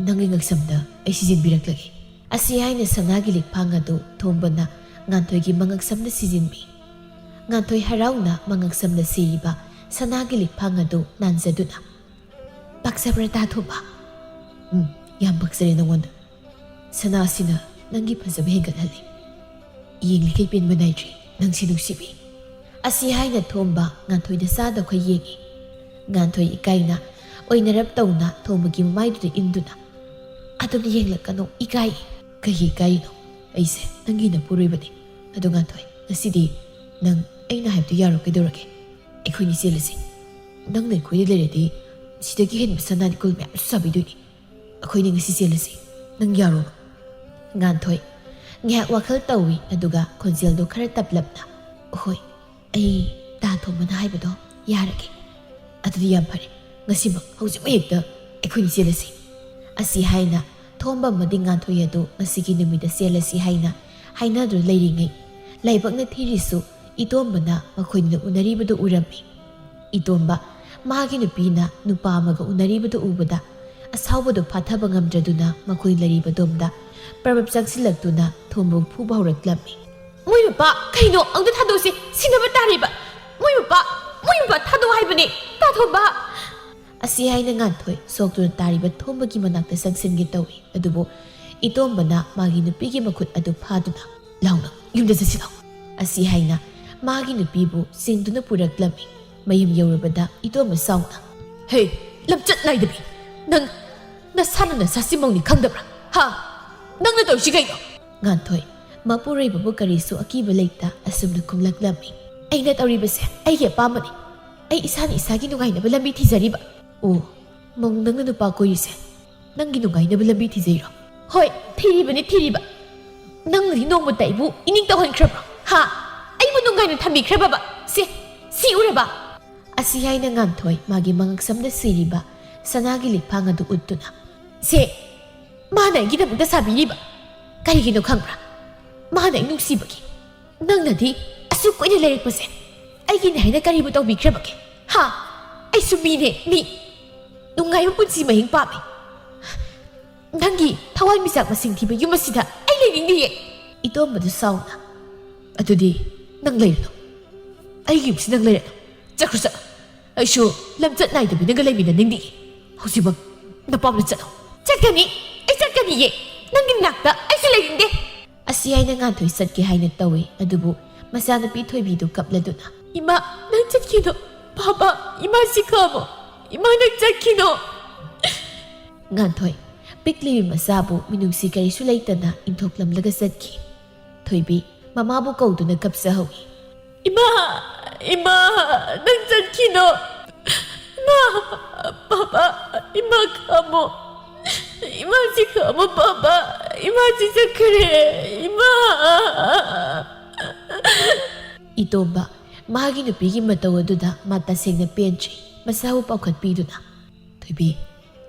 ꯅꯪꯒꯤ ꯉꯛꯁꯝꯗ ꯑꯩ ꯁꯤꯖꯤꯟꯕꯤꯔꯛꯂꯒꯦ"꯫ ꯑꯁꯤ ꯍꯥꯏꯅ ꯁꯅꯥꯒꯤ ꯂꯤꯛꯐꯥꯡ ꯑꯗꯨ ꯊꯣꯝꯕꯅ ꯉꯥꯟꯊꯣꯏꯒꯤ ꯃꯉꯛꯁꯝꯗ ꯁꯤꯖꯤꯟꯕꯤ꯫ ꯉꯥꯟꯊꯣꯏ ꯍꯔꯥꯎꯅ ꯃꯉꯛꯁꯝꯗ ꯁꯤꯔꯤꯕ ꯁꯅꯥꯒꯤ ꯂꯤꯛꯐꯥꯡ ꯑꯗꯨ ꯅꯥꯟꯖꯗꯨꯅ, "ꯄꯥꯛꯆꯕ꯭ꯔꯥ ꯇꯥ ꯊꯣꯝꯕ?" "ꯎꯝ, ꯌꯥꯝ ꯄꯥꯛꯆꯔꯦ ꯅꯉꯣꯟꯗ꯫ ꯁꯅꯥꯁꯤꯅ ꯅꯪꯒꯤ ꯐꯖꯕ ꯍꯦꯟꯒꯠꯍꯜꯂꯤ꯫ ꯌꯦꯡꯂꯤꯈꯩ ꯄꯦꯟꯕ ꯅꯥꯏꯗ꯭ꯔꯦ ꯅꯪꯁꯤ ꯅꯨꯡꯁꯤꯕꯤ"꯫ ꯑꯁꯤ ꯍꯥꯏꯅ ꯊꯣꯝꯕ ꯉꯥꯟꯊꯣꯏꯗ ꯆꯥꯗꯈꯩ ꯌꯦꯡꯉꯤ꯫ ꯉꯥꯟꯊꯣꯏ ꯏꯀꯥꯏꯅ ꯑꯣꯏꯅꯔꯞ ꯇꯧꯅ ꯊꯣꯝꯕꯒꯤ ꯃꯃꯥꯏꯗꯨꯗ ꯏꯟꯗꯨꯅ, "ꯑꯗꯨꯝ ꯌꯦꯡꯂꯛꯀꯅꯨ, ꯏꯀꯥꯏ"꯫ "ꯀꯩꯒꯤ ꯏꯀꯥꯏꯔꯤꯅꯣ? ꯑꯩꯁꯦ ꯅꯪꯒꯤ ꯅꯄꯨꯔꯣꯏꯕꯅꯤ꯫ ꯑꯗꯣ ꯉꯥꯟꯊꯣꯏ, ꯉꯁꯤꯗꯤ ꯅꯪ ꯑꯩꯅ ꯍꯥꯏꯕꯗꯨ ꯌꯥꯔꯣ ꯀꯩꯗꯧꯔꯒꯦ? ꯑꯩꯈꯣꯏꯅꯤ ꯆꯦꯜꯂꯁꯤ꯫ ꯅꯪꯅ ꯑꯩꯈꯣꯏꯗ ꯂꯩꯔꯗꯤ ꯁꯤꯗꯒꯤ ꯍꯦꯟꯕ ꯁꯅꯥ ꯂꯤꯛꯀꯣꯜ ꯃꯌꯥꯝꯁꯨ ꯁꯥꯕꯤꯗꯣꯏꯅꯤ꯫ ꯑꯩꯈꯣꯏꯅꯤ ꯉꯁꯤ ꯆꯦꯜꯂꯁꯤ꯫ ꯅꯪ ꯌꯥꯔꯣ?" ꯉꯥꯟꯊꯣꯏ ꯉꯥꯏꯍꯥꯛ ꯋꯥꯈꯜ ꯇꯧꯏ, ꯑꯗꯨꯒ ꯈꯣꯟꯖꯦꯜꯗꯣ ꯈꯔ ꯇꯞꯂꯞꯅ, "ꯍꯣꯏ, ꯑꯩ ꯇꯥ ꯊꯣꯝꯕꯅ ꯍꯥꯏꯕꯗꯣ ꯌꯥꯔꯒꯦ꯫ ꯑꯗꯨꯗꯤ ꯌꯥꯝ ꯐꯔꯦ, ꯉꯁꯤꯃꯛ ꯍꯧꯖꯤꯛꯃꯛ ꯍꯦꯛꯇ ꯑꯩꯈꯣꯏꯅꯤ ꯆꯦꯜꯂꯁꯤ"꯫ ꯑꯁꯤ ꯍꯥꯏꯅ ꯊꯣꯝꯕ ꯑꯃꯗꯤ ꯉꯥꯟꯊꯣꯏ ꯑꯗꯨ ꯉꯁꯤꯒꯤ ꯅꯨꯃꯤꯠꯇ ꯆꯦꯜꯂꯁꯤ ꯍꯥꯏꯅ ꯍꯥꯏꯅꯗꯨꯅ ꯂꯩꯔꯤꯉꯩ, ꯂꯥꯏꯕꯛꯅ ꯊꯤꯔꯤꯁꯨ ꯏꯇꯣꯝꯕꯅ ꯃꯈꯣꯏꯅꯤꯅ ꯎꯅꯔꯤꯕꯗꯨ ꯎꯔꯝꯃꯤ꯫ ꯏꯇꯣꯝꯕ ꯃꯥꯒꯤ ꯅꯨꯄꯤꯅ ꯅꯨꯄꯥ ꯑꯃꯒ ꯎꯅꯔꯤꯕꯗꯨ ꯎꯕꯗ ꯑꯁꯥꯎꯕꯗꯨ ꯐꯥꯊꯕ ꯉꯝꯗ꯭ꯔꯗꯨꯅ ꯃꯈꯣꯏ ꯂꯩꯔꯤꯕ ꯗꯣꯝꯗ ꯄ꯭ꯔꯕꯞ ꯆꯪꯁꯤꯜꯂꯛꯇꯨꯅ ꯊꯣꯝꯕꯨ ꯐꯨꯕ ꯍꯧꯔꯛꯂꯝꯃꯤ꯫ "ꯃꯣꯏ ꯃꯄꯥ, ꯀꯩꯅꯣ? ꯑꯝꯇ ꯊꯥꯗꯣꯛꯁꯤ, ꯁꯤꯅꯕ ꯇꯥꯔꯤꯕ꯫ ꯃꯣꯏ ꯃꯄꯥ, ꯃꯣꯏ ꯃꯄꯥ, ꯊꯥꯗꯣꯛ ꯍꯥꯏꯕꯅꯦ, ꯇꯥ ꯊꯣꯝꯕ!" ꯑꯁꯤ ꯍꯥꯏꯅ ꯉꯥꯟꯊꯣꯏ ꯁꯣꯛꯇꯨꯅ ꯇꯥꯔꯤꯕ ꯊꯣꯝꯕꯒꯤ ꯃꯅꯥꯛꯇ ꯆꯪꯁꯤꯟꯒꯦ ꯇꯧꯏ꯫ ꯑꯗꯨꯕꯨ ꯏꯇꯣꯝꯕꯅ ꯃꯥꯒꯤ ꯅꯨꯄꯤꯒꯤ ꯃꯈꯨꯠ ꯑꯗꯨ ꯐꯥꯗꯨꯅ, "ꯂꯥꯎꯅ, ꯌꯨꯝꯗ ꯆꯠꯁꯤ ꯂꯥꯎ!" ꯑꯁꯤ ꯍꯥꯏꯅ ꯃꯥꯒꯤ ꯅꯨꯄꯤꯕꯨ ꯆꯤꯡꯗꯨꯅ ꯄꯨꯔꯛꯂꯝꯃꯤ꯫ ꯃꯌꯨꯝ ꯌꯧꯔꯕꯗ ꯏꯇꯣꯝꯕ ꯁꯥꯎꯅ, "ꯍꯦ, ꯂꯝꯆꯠ ꯅꯥꯏꯗꯕꯤ! ꯅꯪ ꯅꯁꯥꯅ ꯅꯁꯥ ꯁꯤꯃꯧꯅꯤ ꯈꯪꯗꯕ꯭ꯔꯥ? ꯍꯥ? ꯅꯪꯅ ꯇꯧꯔꯤꯁꯤ ꯀꯩꯅꯣ?" ꯉꯥꯟꯊꯣꯏ ꯃꯄꯨꯔꯣꯏꯕꯕꯨ ꯀꯔꯤꯁꯨ ꯑꯀꯤꯕ ꯂꯩꯇ ꯑꯁꯨꯝꯅ ꯈꯨꯝꯂꯛꯂꯝꯃꯤ꯫ "ꯑꯩꯅ ꯇꯧꯔꯤꯕꯁꯦ ꯑꯩꯒꯤ ꯑꯄꯥꯝꯕꯅꯤ꯫ ꯑꯩ ꯏꯁꯥꯅ ꯏꯁꯥꯒꯤ ꯅꯨꯡꯉꯥꯏꯅꯕ ꯂꯝꯕꯤ ꯊꯤꯖꯔꯤꯕ꯫ ꯑꯣ, ꯃꯧ ꯅꯪꯅ ꯅꯨꯄꯥ ꯀꯣꯏꯔꯤꯁꯦ ꯅꯪꯒꯤ ꯅꯨꯡꯉꯥꯏꯅꯕ ꯂꯝꯕꯤ ꯊꯤꯖꯩꯔꯣ?" "ꯍꯣꯏ, ꯊꯤꯔꯤꯕꯅꯤ, ꯊꯤꯔꯤꯕ꯫ ꯅꯪꯅꯗꯤ ꯅꯣꯡꯃꯇ ꯑꯩꯕꯨ ꯏꯅꯤꯡ ꯇꯧꯍꯟꯈ꯭ꯔꯕ꯭ꯔꯣ? ꯍꯥ? ꯑꯩꯕꯨ ꯅꯨꯡꯉꯥꯏꯅ ꯊꯝꯕꯤꯈ꯭ꯔꯕꯕ? ꯁꯦ, ꯁꯤ ꯎꯔꯕ?" ꯑꯁꯤ ꯍꯥꯏꯅ ꯉꯥꯟꯊꯣꯏ ꯃꯥꯒꯤ ꯃꯉꯛꯁꯝꯗ ꯁꯤꯔꯤꯕ ꯁꯅꯥꯒꯤ ꯂꯤꯛꯐꯥꯡ ꯑꯗꯨ ꯎꯠꯇꯨꯅ, "ꯁꯦ, ꯃꯥꯅ ꯑꯩꯒꯤꯗꯃꯛꯇ ꯁꯥꯕꯤꯔꯤꯕ꯫ ꯀꯔꯤꯒꯤꯅꯣ ꯈꯪꯕ꯭ꯔꯥ? ꯃꯥꯅ ꯑꯩ ꯅꯨꯡꯁꯤꯕꯒꯤ꯫ ꯅꯪꯅꯗꯤ ꯑꯁꯨꯛ ꯀꯨꯏꯅ ꯂꯩꯔꯛꯄꯁꯦ ꯑꯩꯒꯤꯅꯦ ꯍꯥꯏꯅ ꯀꯔꯤꯕꯨ ꯇꯧꯕꯤꯈ꯭ꯔꯕꯒꯦ? ꯍꯥ? ꯑꯩꯁꯨ ꯃꯤꯅꯦ, ꯃꯤ꯫ ꯅꯨꯡꯉꯥꯏꯕ ꯄꯨꯟꯁꯤ ꯃꯍꯤꯡ ꯄꯥꯝꯃꯤ꯫ ꯅꯪꯒꯤ ꯊꯋꯥꯟꯃꯤꯆꯥꯛ ꯃꯁꯤꯡ ꯊꯤꯕ ꯌꯨꯝ ꯑꯁꯤꯗ ꯑꯩ ꯂꯩꯅꯤꯡꯗꯤꯌꯦ꯫" ꯏꯇꯣꯝꯕꯗꯨ ꯁꯥꯎꯅ, "ꯑꯗꯨꯗꯤ ꯅꯪ ꯂꯩꯔꯅꯨ꯫ ꯑꯩꯒꯤ ꯌꯨꯝꯁꯤ ꯅꯪ ꯂꯩꯔꯅꯨ꯫ ꯆꯠꯈ꯭ꯔꯣ, ꯆꯠꯂꯣ꯫ ꯑꯩꯁꯨ ꯂꯝꯆꯠ ꯅꯥꯏꯗꯕꯤ ꯅꯪꯒ ꯂꯩꯃꯤꯟꯅꯅꯤꯡꯗꯤꯌꯦ꯫ ꯍꯧꯖꯤꯛꯃꯛ ꯅꯄꯥꯝꯗ ꯆꯠꯂꯣ꯫" "ꯆꯠꯀꯅꯤ, ꯑꯩ ꯆꯠꯀꯅꯤꯌꯦ꯫ ꯅꯪꯒꯤ ꯅꯥꯛꯇ ꯑꯩꯁꯨ ꯂꯩꯅꯤꯡꯗꯦ꯫" ꯑꯁꯤ ꯍꯥꯏꯅ ꯉꯥꯟꯊꯣꯏ ꯆꯠꯀꯦ ꯍꯥꯏꯅ ꯇꯧꯏ꯫ ꯑꯗꯨꯕꯨ ꯃꯆꯥꯅꯨꯄꯤ ꯊꯣꯏꯕꯤꯗꯨ ꯀꯞꯂꯗꯨꯅ, "ꯏꯃꯥ, ꯅꯪ ꯆꯠꯈꯤꯅꯣ꯫ ꯕꯥꯕꯥ, ꯏꯃꯥꯁꯤ ꯈꯥꯝꯃꯣ꯫ ꯏꯃꯥ, ꯅꯪ ꯆꯠꯈꯤꯅꯣ꯫" ꯉꯥꯟꯊꯣꯏ ꯄꯤꯛꯂꯤꯕꯤ ꯃꯆꯥꯕꯨ ꯃꯤꯅꯨꯡꯁꯤ ꯀꯔꯤꯁꯨ ꯂꯩꯇꯅ ꯏꯟꯊꯣꯛꯂꯝꯂꯒ ꯆꯠꯈꯤ꯫ ꯊꯣꯏꯕꯤ ꯃꯃꯥꯕꯨ ꯀꯧꯗꯨꯅ ꯀꯞꯆꯍꯧꯏ꯫ "ꯏꯃꯥ, ꯏꯃꯥ, ꯅꯪ ꯆꯠꯈꯤꯅꯣ꯫ ꯏꯃꯥ, ꯕꯥꯕꯥ, ꯏꯃꯥ ꯈꯥꯝꯃꯣ꯫ ꯏꯃꯥꯁꯤ ꯈꯥꯝꯃꯣ, ꯕꯥꯕꯥ꯫ ꯏꯃꯥꯁꯤ ꯆꯠꯈ꯭ꯔꯦ, ꯏꯃꯥ꯫" ꯏꯇꯣꯝꯕ ꯃꯥꯒꯤ ꯅꯨꯄꯤꯒꯤ ꯃꯇꯧ ꯑꯗꯨꯗ ꯃꯥ ꯇꯁꯦꯡꯅ ꯄꯦꯟꯗ꯭ꯔꯤ꯫ ꯃꯁꯥꯕꯨ ꯄꯥꯎꯈꯠꯄꯤꯗꯨꯅ, "ꯊꯣꯏꯕꯤ,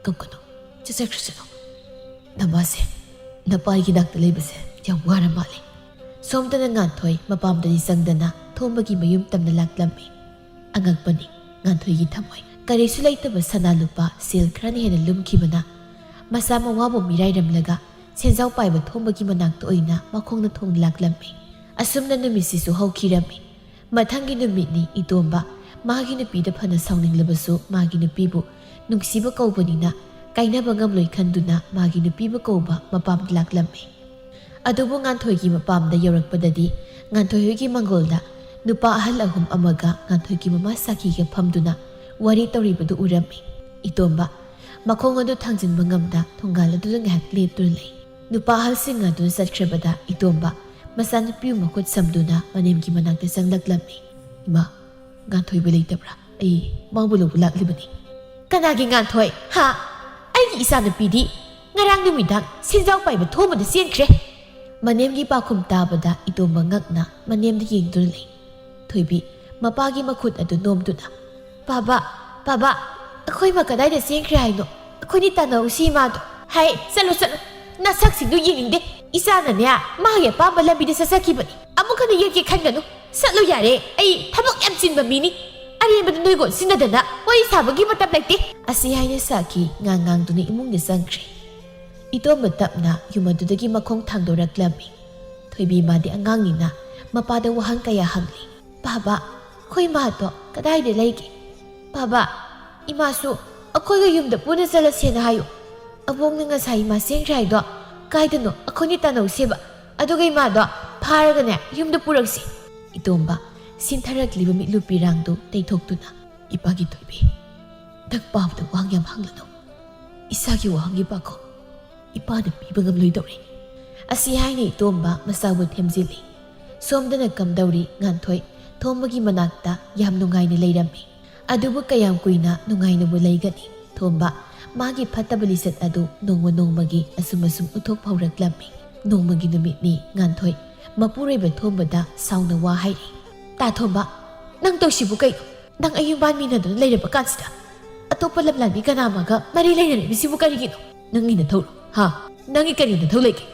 ꯀꯞꯀꯅꯨ, ꯆꯠꯆꯈ꯭ꯔꯁꯅꯨ꯫ ꯅꯃꯥꯁꯦ, ꯅꯄꯥꯒꯤ ꯅꯥꯛꯇ ꯂꯩꯕꯁꯦ ꯌꯥꯝ ꯋꯥꯔ ꯃꯥꯜꯂꯦ꯫" ꯁꯣꯝꯗꯅ ꯉꯥꯟꯊꯣꯏ ꯃꯄꯥꯝꯗꯗꯤ ꯆꯪꯗꯅ ꯊꯣꯝꯕꯒꯤ ꯃꯌꯨꯝ ꯇꯝꯅ ꯂꯥꯛꯂꯝꯃꯤ꯫ ꯑꯉꯛꯄꯅꯤ, ꯉꯥꯟꯊꯣꯏꯒꯤ ꯊꯃꯣꯏ ꯀꯔꯤꯁꯨ ꯂꯩꯇꯕ ꯁꯅꯥ ꯂꯨꯄꯥ ꯁꯦꯜ ꯈꯔꯅ ꯍꯦꯟꯅ ꯂꯨꯝꯈꯤꯕꯅ ꯃꯁꯥ ꯃꯋꯥꯕꯨ ꯃꯤꯔꯥꯏꯔꯝꯂꯒ ꯁꯦꯟꯖꯥꯎ ꯄꯥꯏꯕ ꯊꯣꯝꯕꯒꯤ ꯃꯅꯥꯛꯇ ꯑꯣꯏꯅ ꯃꯈꯣꯡꯅ ꯊꯣꯡ ꯂꯥꯛꯂꯝꯃꯤ꯫ ꯑꯁꯨꯝꯅ ꯅꯨꯃꯤꯠꯁꯤꯁꯨ ꯍꯧꯈꯤꯔꯝꯃꯤ꯫ ꯃꯊꯪꯒꯤ ꯅꯨꯃꯤꯠꯅꯤ ꯏꯇꯣꯝꯕ꯫ ꯃꯥꯒꯤ ꯅꯨꯄꯤꯗ ꯐꯅ ꯁꯥꯎꯅꯤꯡꯂꯕꯁꯨ ꯃꯥꯒꯤ ꯅꯨꯄꯤꯕꯨ ꯅꯨꯡꯁꯤꯕ ꯀꯧꯕꯅꯤꯅ ꯀꯥꯏꯅꯕ ꯉꯝꯂꯣꯏ ꯈꯟꯗꯨꯅ ꯃꯥꯒꯤ ꯅꯨꯄꯤꯕꯨ ꯀꯧꯕ ꯃꯄꯥꯝꯗ ꯂꯥꯛꯂꯝꯃꯤ꯫ ꯑꯗꯨꯕꯨ ꯉꯥꯟꯊꯣꯏꯒꯤ ꯃꯄꯥꯝꯗ ꯌꯧꯔꯛꯄꯗꯗꯤ ꯉꯥꯟꯊꯣꯏ ꯍꯣꯏꯒꯤ ꯃꯪꯒꯣꯜꯗ ꯅꯨꯄꯥ ꯑꯍꯜ ꯑꯍꯨꯝ ꯑꯃꯒ ꯉꯥꯟꯊꯣꯏꯒꯤ ꯃꯃꯥ ꯁꯥꯈꯤꯒ ꯐꯝꯗꯨꯅ ꯋꯥꯔꯤ ꯇꯧꯔꯤꯕꯗꯨ ꯎꯔꯝꯃꯤ꯫ ꯏꯇꯣꯝꯕ ꯃꯈꯣꯡ ꯑꯗꯨ ꯊꯥꯡꯖꯤꯟꯕ ꯉꯝꯗ ꯊꯣꯡꯒꯥꯜ ꯑꯗꯨꯗ ꯉꯥꯏꯍꯥꯛ ꯂꯦꯞꯇꯨꯅ ꯂꯩ꯫ ꯅꯨꯄꯥ ꯑꯍꯜꯁꯤꯡ ꯑꯗꯨꯅ ꯆꯠꯈ꯭ꯔꯕꯗ ꯏꯇꯣꯝꯕ ꯃꯆꯥꯅꯨꯄꯤꯕꯨ ꯃꯈꯨꯠ ꯁꯝꯗꯨꯅ ꯃꯅꯦꯝꯒꯤ ꯃꯅꯥꯛꯇ ꯆꯪꯂꯛꯂꯝꯃꯤ꯫ "ꯏꯃꯥ, ꯉꯥꯟꯊꯣꯏꯕ ꯂꯩꯇꯕ꯭ꯔꯥ? ꯑꯩ ꯃꯥꯕꯨ ꯂꯧꯕ ꯂꯥꯛꯂꯤꯕꯅꯤ꯫" "ꯀꯅꯥꯒꯤ ꯉꯥꯟꯊꯣꯏ? ꯍꯥ? ꯑꯩꯒꯤ ꯏꯆꯥꯅꯨꯄꯤꯗꯤ ꯉꯔꯥꯡ ꯅꯨꯃꯤꯗꯥꯡ ꯁꯦꯟꯖꯥꯎ ꯄꯥꯏꯕ ꯊꯣꯝꯕꯗ ꯆꯦꯟꯈ꯭ꯔꯦ꯫" ꯃꯅꯦꯝꯒꯤ ꯄꯥꯎꯈꯨꯝ ꯇꯥꯕꯗ ꯏꯇꯣꯝꯕ ꯉꯛꯅ ꯃꯅꯦꯝꯗ ꯌꯦꯡꯗꯨꯅ ꯂꯩ꯫ ꯊꯣꯏꯕꯤ ꯃꯄꯥꯒꯤ ꯃꯈꯨꯠ ꯑꯗꯨ ꯅꯣꯝꯗꯨꯅ, "ꯄꯥꯕ, ꯄꯥꯕ, ꯑꯩꯈꯣꯏ ꯃꯥ ꯀꯗꯥꯏꯗ ꯆꯦꯟꯈ꯭ꯔꯦ ꯍꯥꯏꯅꯣ? ꯑꯩꯈꯣꯏꯅꯤ ꯇꯥꯟꯅꯧꯁꯤ ꯏꯃꯥꯗꯣ꯫" "ꯍꯥꯏ, ꯆꯠꯂꯨ, ꯆꯠꯂꯨ꯫ ꯅꯁꯛꯁꯤꯡꯗꯨ ꯌꯦꯡꯅꯤꯡꯗꯦ꯫ ꯏꯆꯥꯅꯅꯦ, ꯃꯥꯒꯤ ꯑꯄꯥꯝꯕ ꯂꯝꯕꯤꯗ ꯆꯠꯆꯈꯤꯕꯅꯤ꯫ ꯑꯃꯨꯛ ꯍꯟꯅ ꯌꯦꯡꯒꯦ ꯈꯟꯒꯅꯨ꯫ ꯆꯠꯂꯨ ꯌꯥꯔꯦ, ꯑꯩ ꯊꯕꯛ ꯌꯥꯝ ꯆꯤꯟꯕ ꯃꯤꯅꯤ꯫ ꯑꯔꯦꯝꯕꯗ ꯅꯣꯏꯒ ꯑꯣꯟꯁꯤꯟꯅꯗꯅ ꯋꯥꯔꯤ ꯁꯥꯕꯒꯤ ꯃꯇꯝ ꯂꯩꯇꯦ꯫" ꯑꯁꯤ ꯍꯥꯏꯅ ꯁꯥꯈꯤ ꯉꯥꯡ ꯉꯥꯡꯗꯨꯅ ꯏꯃꯨꯡꯗ ꯆꯪꯈ꯭ꯔꯦ꯫ ꯏꯇꯣꯝꯕ ꯇꯞꯅ ꯌꯨꯝ ꯑꯗꯨꯗꯒꯤ ꯃꯈꯣꯡ ꯊꯥꯡꯗꯣꯔꯛꯂꯝꯃꯤ꯫ ꯊꯣꯏꯕꯤ ꯃꯥꯗꯤ ꯑꯉꯥꯡꯅꯤꯅ ꯃꯄꯥꯗ ꯋꯥꯍꯪ ꯀꯌꯥ ꯍꯪꯂꯤ꯫ "ꯄꯥꯕ, ꯑꯩꯈꯣꯏ ꯃꯥꯗꯣ ꯀꯗꯥꯏꯗ ꯂꯩꯒꯦ? ꯄꯥꯕ, ꯏꯃꯥꯁꯨ ꯑꯩꯈꯣꯏꯒ ꯌꯨꯝꯗ ꯄꯨꯟꯅ ꯆꯠꯂꯁꯦꯅ ꯍꯥꯏꯌꯨ꯫ ꯑꯕꯣꯛꯅ ꯉꯁꯥꯏ ꯏꯃꯥ ꯆꯦꯟꯈ꯭ꯔꯦ ꯍꯥꯏꯗꯣ ꯀꯥꯏꯗꯅꯣ ꯑꯩꯈꯣꯏꯅꯤ ꯇꯥꯟꯅꯧꯁꯦꯕ꯫ ꯑꯗꯨꯒ ꯏꯃꯥꯗꯣ ꯐꯥꯔꯒꯅꯦ ꯌꯨꯝꯗ ꯄꯨꯔꯛꯁꯤ꯫" ꯏꯇꯣꯝꯕ ꯁꯤꯟꯊꯔꯛꯂꯤꯕ ꯃꯤꯠꯂꯨ ꯄꯤꯔꯥꯡꯗꯨ ꯇꯩꯊꯣꯛꯇꯨꯅ, "ꯏꯄꯥꯒꯤ ꯊꯣꯏꯕꯤ, ꯅꯪ ꯄꯥꯕꯗ ꯋꯥꯍꯪ ꯌꯥꯝ ꯍꯪꯂꯅꯨ꯫ ꯏꯁꯥꯒꯤ ꯋꯥꯍꯪꯒꯤ ꯄꯥꯈꯣ ꯏꯄꯥꯅ ꯄꯤꯕ ꯉꯝꯂꯣꯏꯗꯧꯔꯦ꯫" ꯑꯁꯤ ꯍꯥꯏꯅ ꯏꯇꯣꯝꯕ ꯃꯁꯥꯕꯨ ꯊꯦꯝꯖꯤꯜꯂꯤ꯫ ꯁꯣꯝꯗꯅ ꯀꯝꯗꯧꯔꯤ ꯉꯥꯟꯊꯣꯏ ꯊꯣꯝꯕꯒꯤ ꯃꯅꯥꯛꯇ ꯌꯥꯝ ꯅꯨꯡꯉꯥꯏꯅ ꯂꯩꯔꯝꯃꯤ꯫ ꯑꯗꯨꯕꯨ ꯀꯌꯥꯝ ꯀꯨꯏꯅ ꯅꯨꯡꯉꯥꯏꯅꯕꯨ ꯂꯩꯒꯅꯤ? ꯊꯣꯝꯕ ꯃꯥꯒꯤ ꯐꯠꯇꯕ ꯂꯤꯆꯠ ꯑꯗꯨ ꯅꯣꯡꯃ ꯅꯣꯡꯃꯒꯤ ꯑꯁꯨꯝ ꯑꯁꯨꯝ ꯎꯠꯊꯣꯛ ꯍꯧꯔꯛꯂꯝꯃꯤ꯫ ꯅꯣꯡꯃꯒꯤ ꯅꯨꯃꯤꯠꯅꯤ ꯉꯥꯟꯊꯣꯏ ꯃꯄꯨꯔꯣꯏꯕ ꯊꯣꯝꯕꯗ ꯁꯥꯎꯅ ꯋꯥ ꯍꯥꯏꯔꯤ꯫ "ꯇꯥ ꯊꯣꯝꯕ, ꯅꯪ ꯇꯧꯁꯤꯕꯨ ꯀꯩꯅꯣ? ꯅꯪ ꯑꯌꯨꯝ ꯄꯥꯟꯃꯤꯟꯅꯗꯨꯅ ꯂꯩꯔꯕ ꯀꯥꯟꯁꯤꯗ ꯑꯇꯣꯞꯄ ꯂꯝꯂꯥꯟꯕꯤ ꯀꯅꯥ ꯑꯃꯒ ꯃꯔꯤ ꯂꯩꯅꯔꯤꯕꯁꯤꯕꯨ ꯀꯔꯤꯒꯤꯅꯣ?" "ꯅꯪꯒꯤ ꯅꯊꯧꯔꯣ? ꯍꯥ? ꯅꯪꯒꯤ ꯀꯔꯤ ꯅꯊꯧ ꯂꯩꯒꯦ?"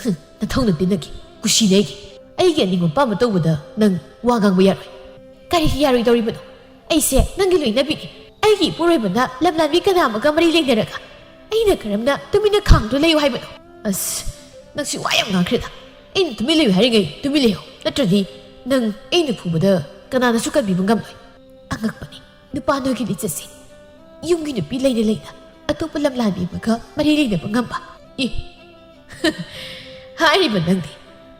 "ꯍꯨꯝ, ꯅꯊꯧ ꯅꯠꯇꯦ ꯅꯪꯒꯤ, ꯀꯨꯁꯤꯅꯦ ꯑꯩꯒꯤ꯫ ꯑꯩꯒꯤ ꯑꯅꯤꯡꯕ ꯑꯄꯥꯝꯕ ꯇꯧꯕꯗ ꯅꯪ ꯋꯥ ꯉꯥꯡꯕ ꯌꯥꯔꯣꯏ꯫" "ꯀꯔꯤꯒꯤ ꯌꯥꯔꯣꯏꯗꯧꯔꯤꯕꯅꯣ? ꯑꯩꯁꯦ ꯅꯪꯒꯤ ꯂꯣꯏꯅꯕꯤꯅꯤ꯫ ꯑꯩꯒꯤ ꯏꯄꯨꯔꯣꯏꯕꯅ ꯂꯝꯂꯥꯟꯕꯤ ꯀꯅꯥ ꯑꯃꯒ ꯃꯔꯤ ꯂꯩꯅꯔꯒ ꯑꯩꯅ ꯀꯔꯝꯅ ꯇꯨꯃꯤꯟꯅ ꯈꯥꯡꯗꯨꯅ ꯂꯩꯌꯨ ꯍꯥꯏꯕꯅꯣ? ꯑꯁ, ꯅꯪꯁꯤ ꯋꯥ ꯌꯥꯝ ꯉꯥꯡꯈ꯭ꯔꯦꯗ꯫ ꯑꯩꯅ ꯇꯨꯃꯤꯟ ꯂꯩꯌꯨ ꯍꯥꯏꯔꯤꯉꯩ ꯇꯨꯃꯤꯟ ꯂꯩꯌꯨ, ꯅꯠꯇ꯭ꯔꯗꯤ ꯅꯪ ꯑꯩꯅ ꯐꯨꯕꯗ ꯀꯅꯥꯅꯁꯨ ꯀꯟꯕꯤꯕ ꯉꯝꯂꯣꯏ꯫ ꯑꯉꯛꯄꯅꯤ, ꯅꯨꯄꯥ ꯅꯣꯏꯒꯤ ꯂꯤꯆꯠꯁꯦ꯫ ꯌꯨꯝꯒꯤ ꯅꯨꯄꯤ ꯂꯩꯅ ꯂꯩꯅ ꯑꯇꯣꯞꯄ ꯂꯝꯂꯥꯟꯕꯤ ꯑꯃꯒ ꯃꯔꯤ ꯂꯩꯅꯕ ꯉꯝꯕ꯫ ꯏ! ꯍꯥꯏꯔꯤꯕ ꯅꯪꯗꯤ,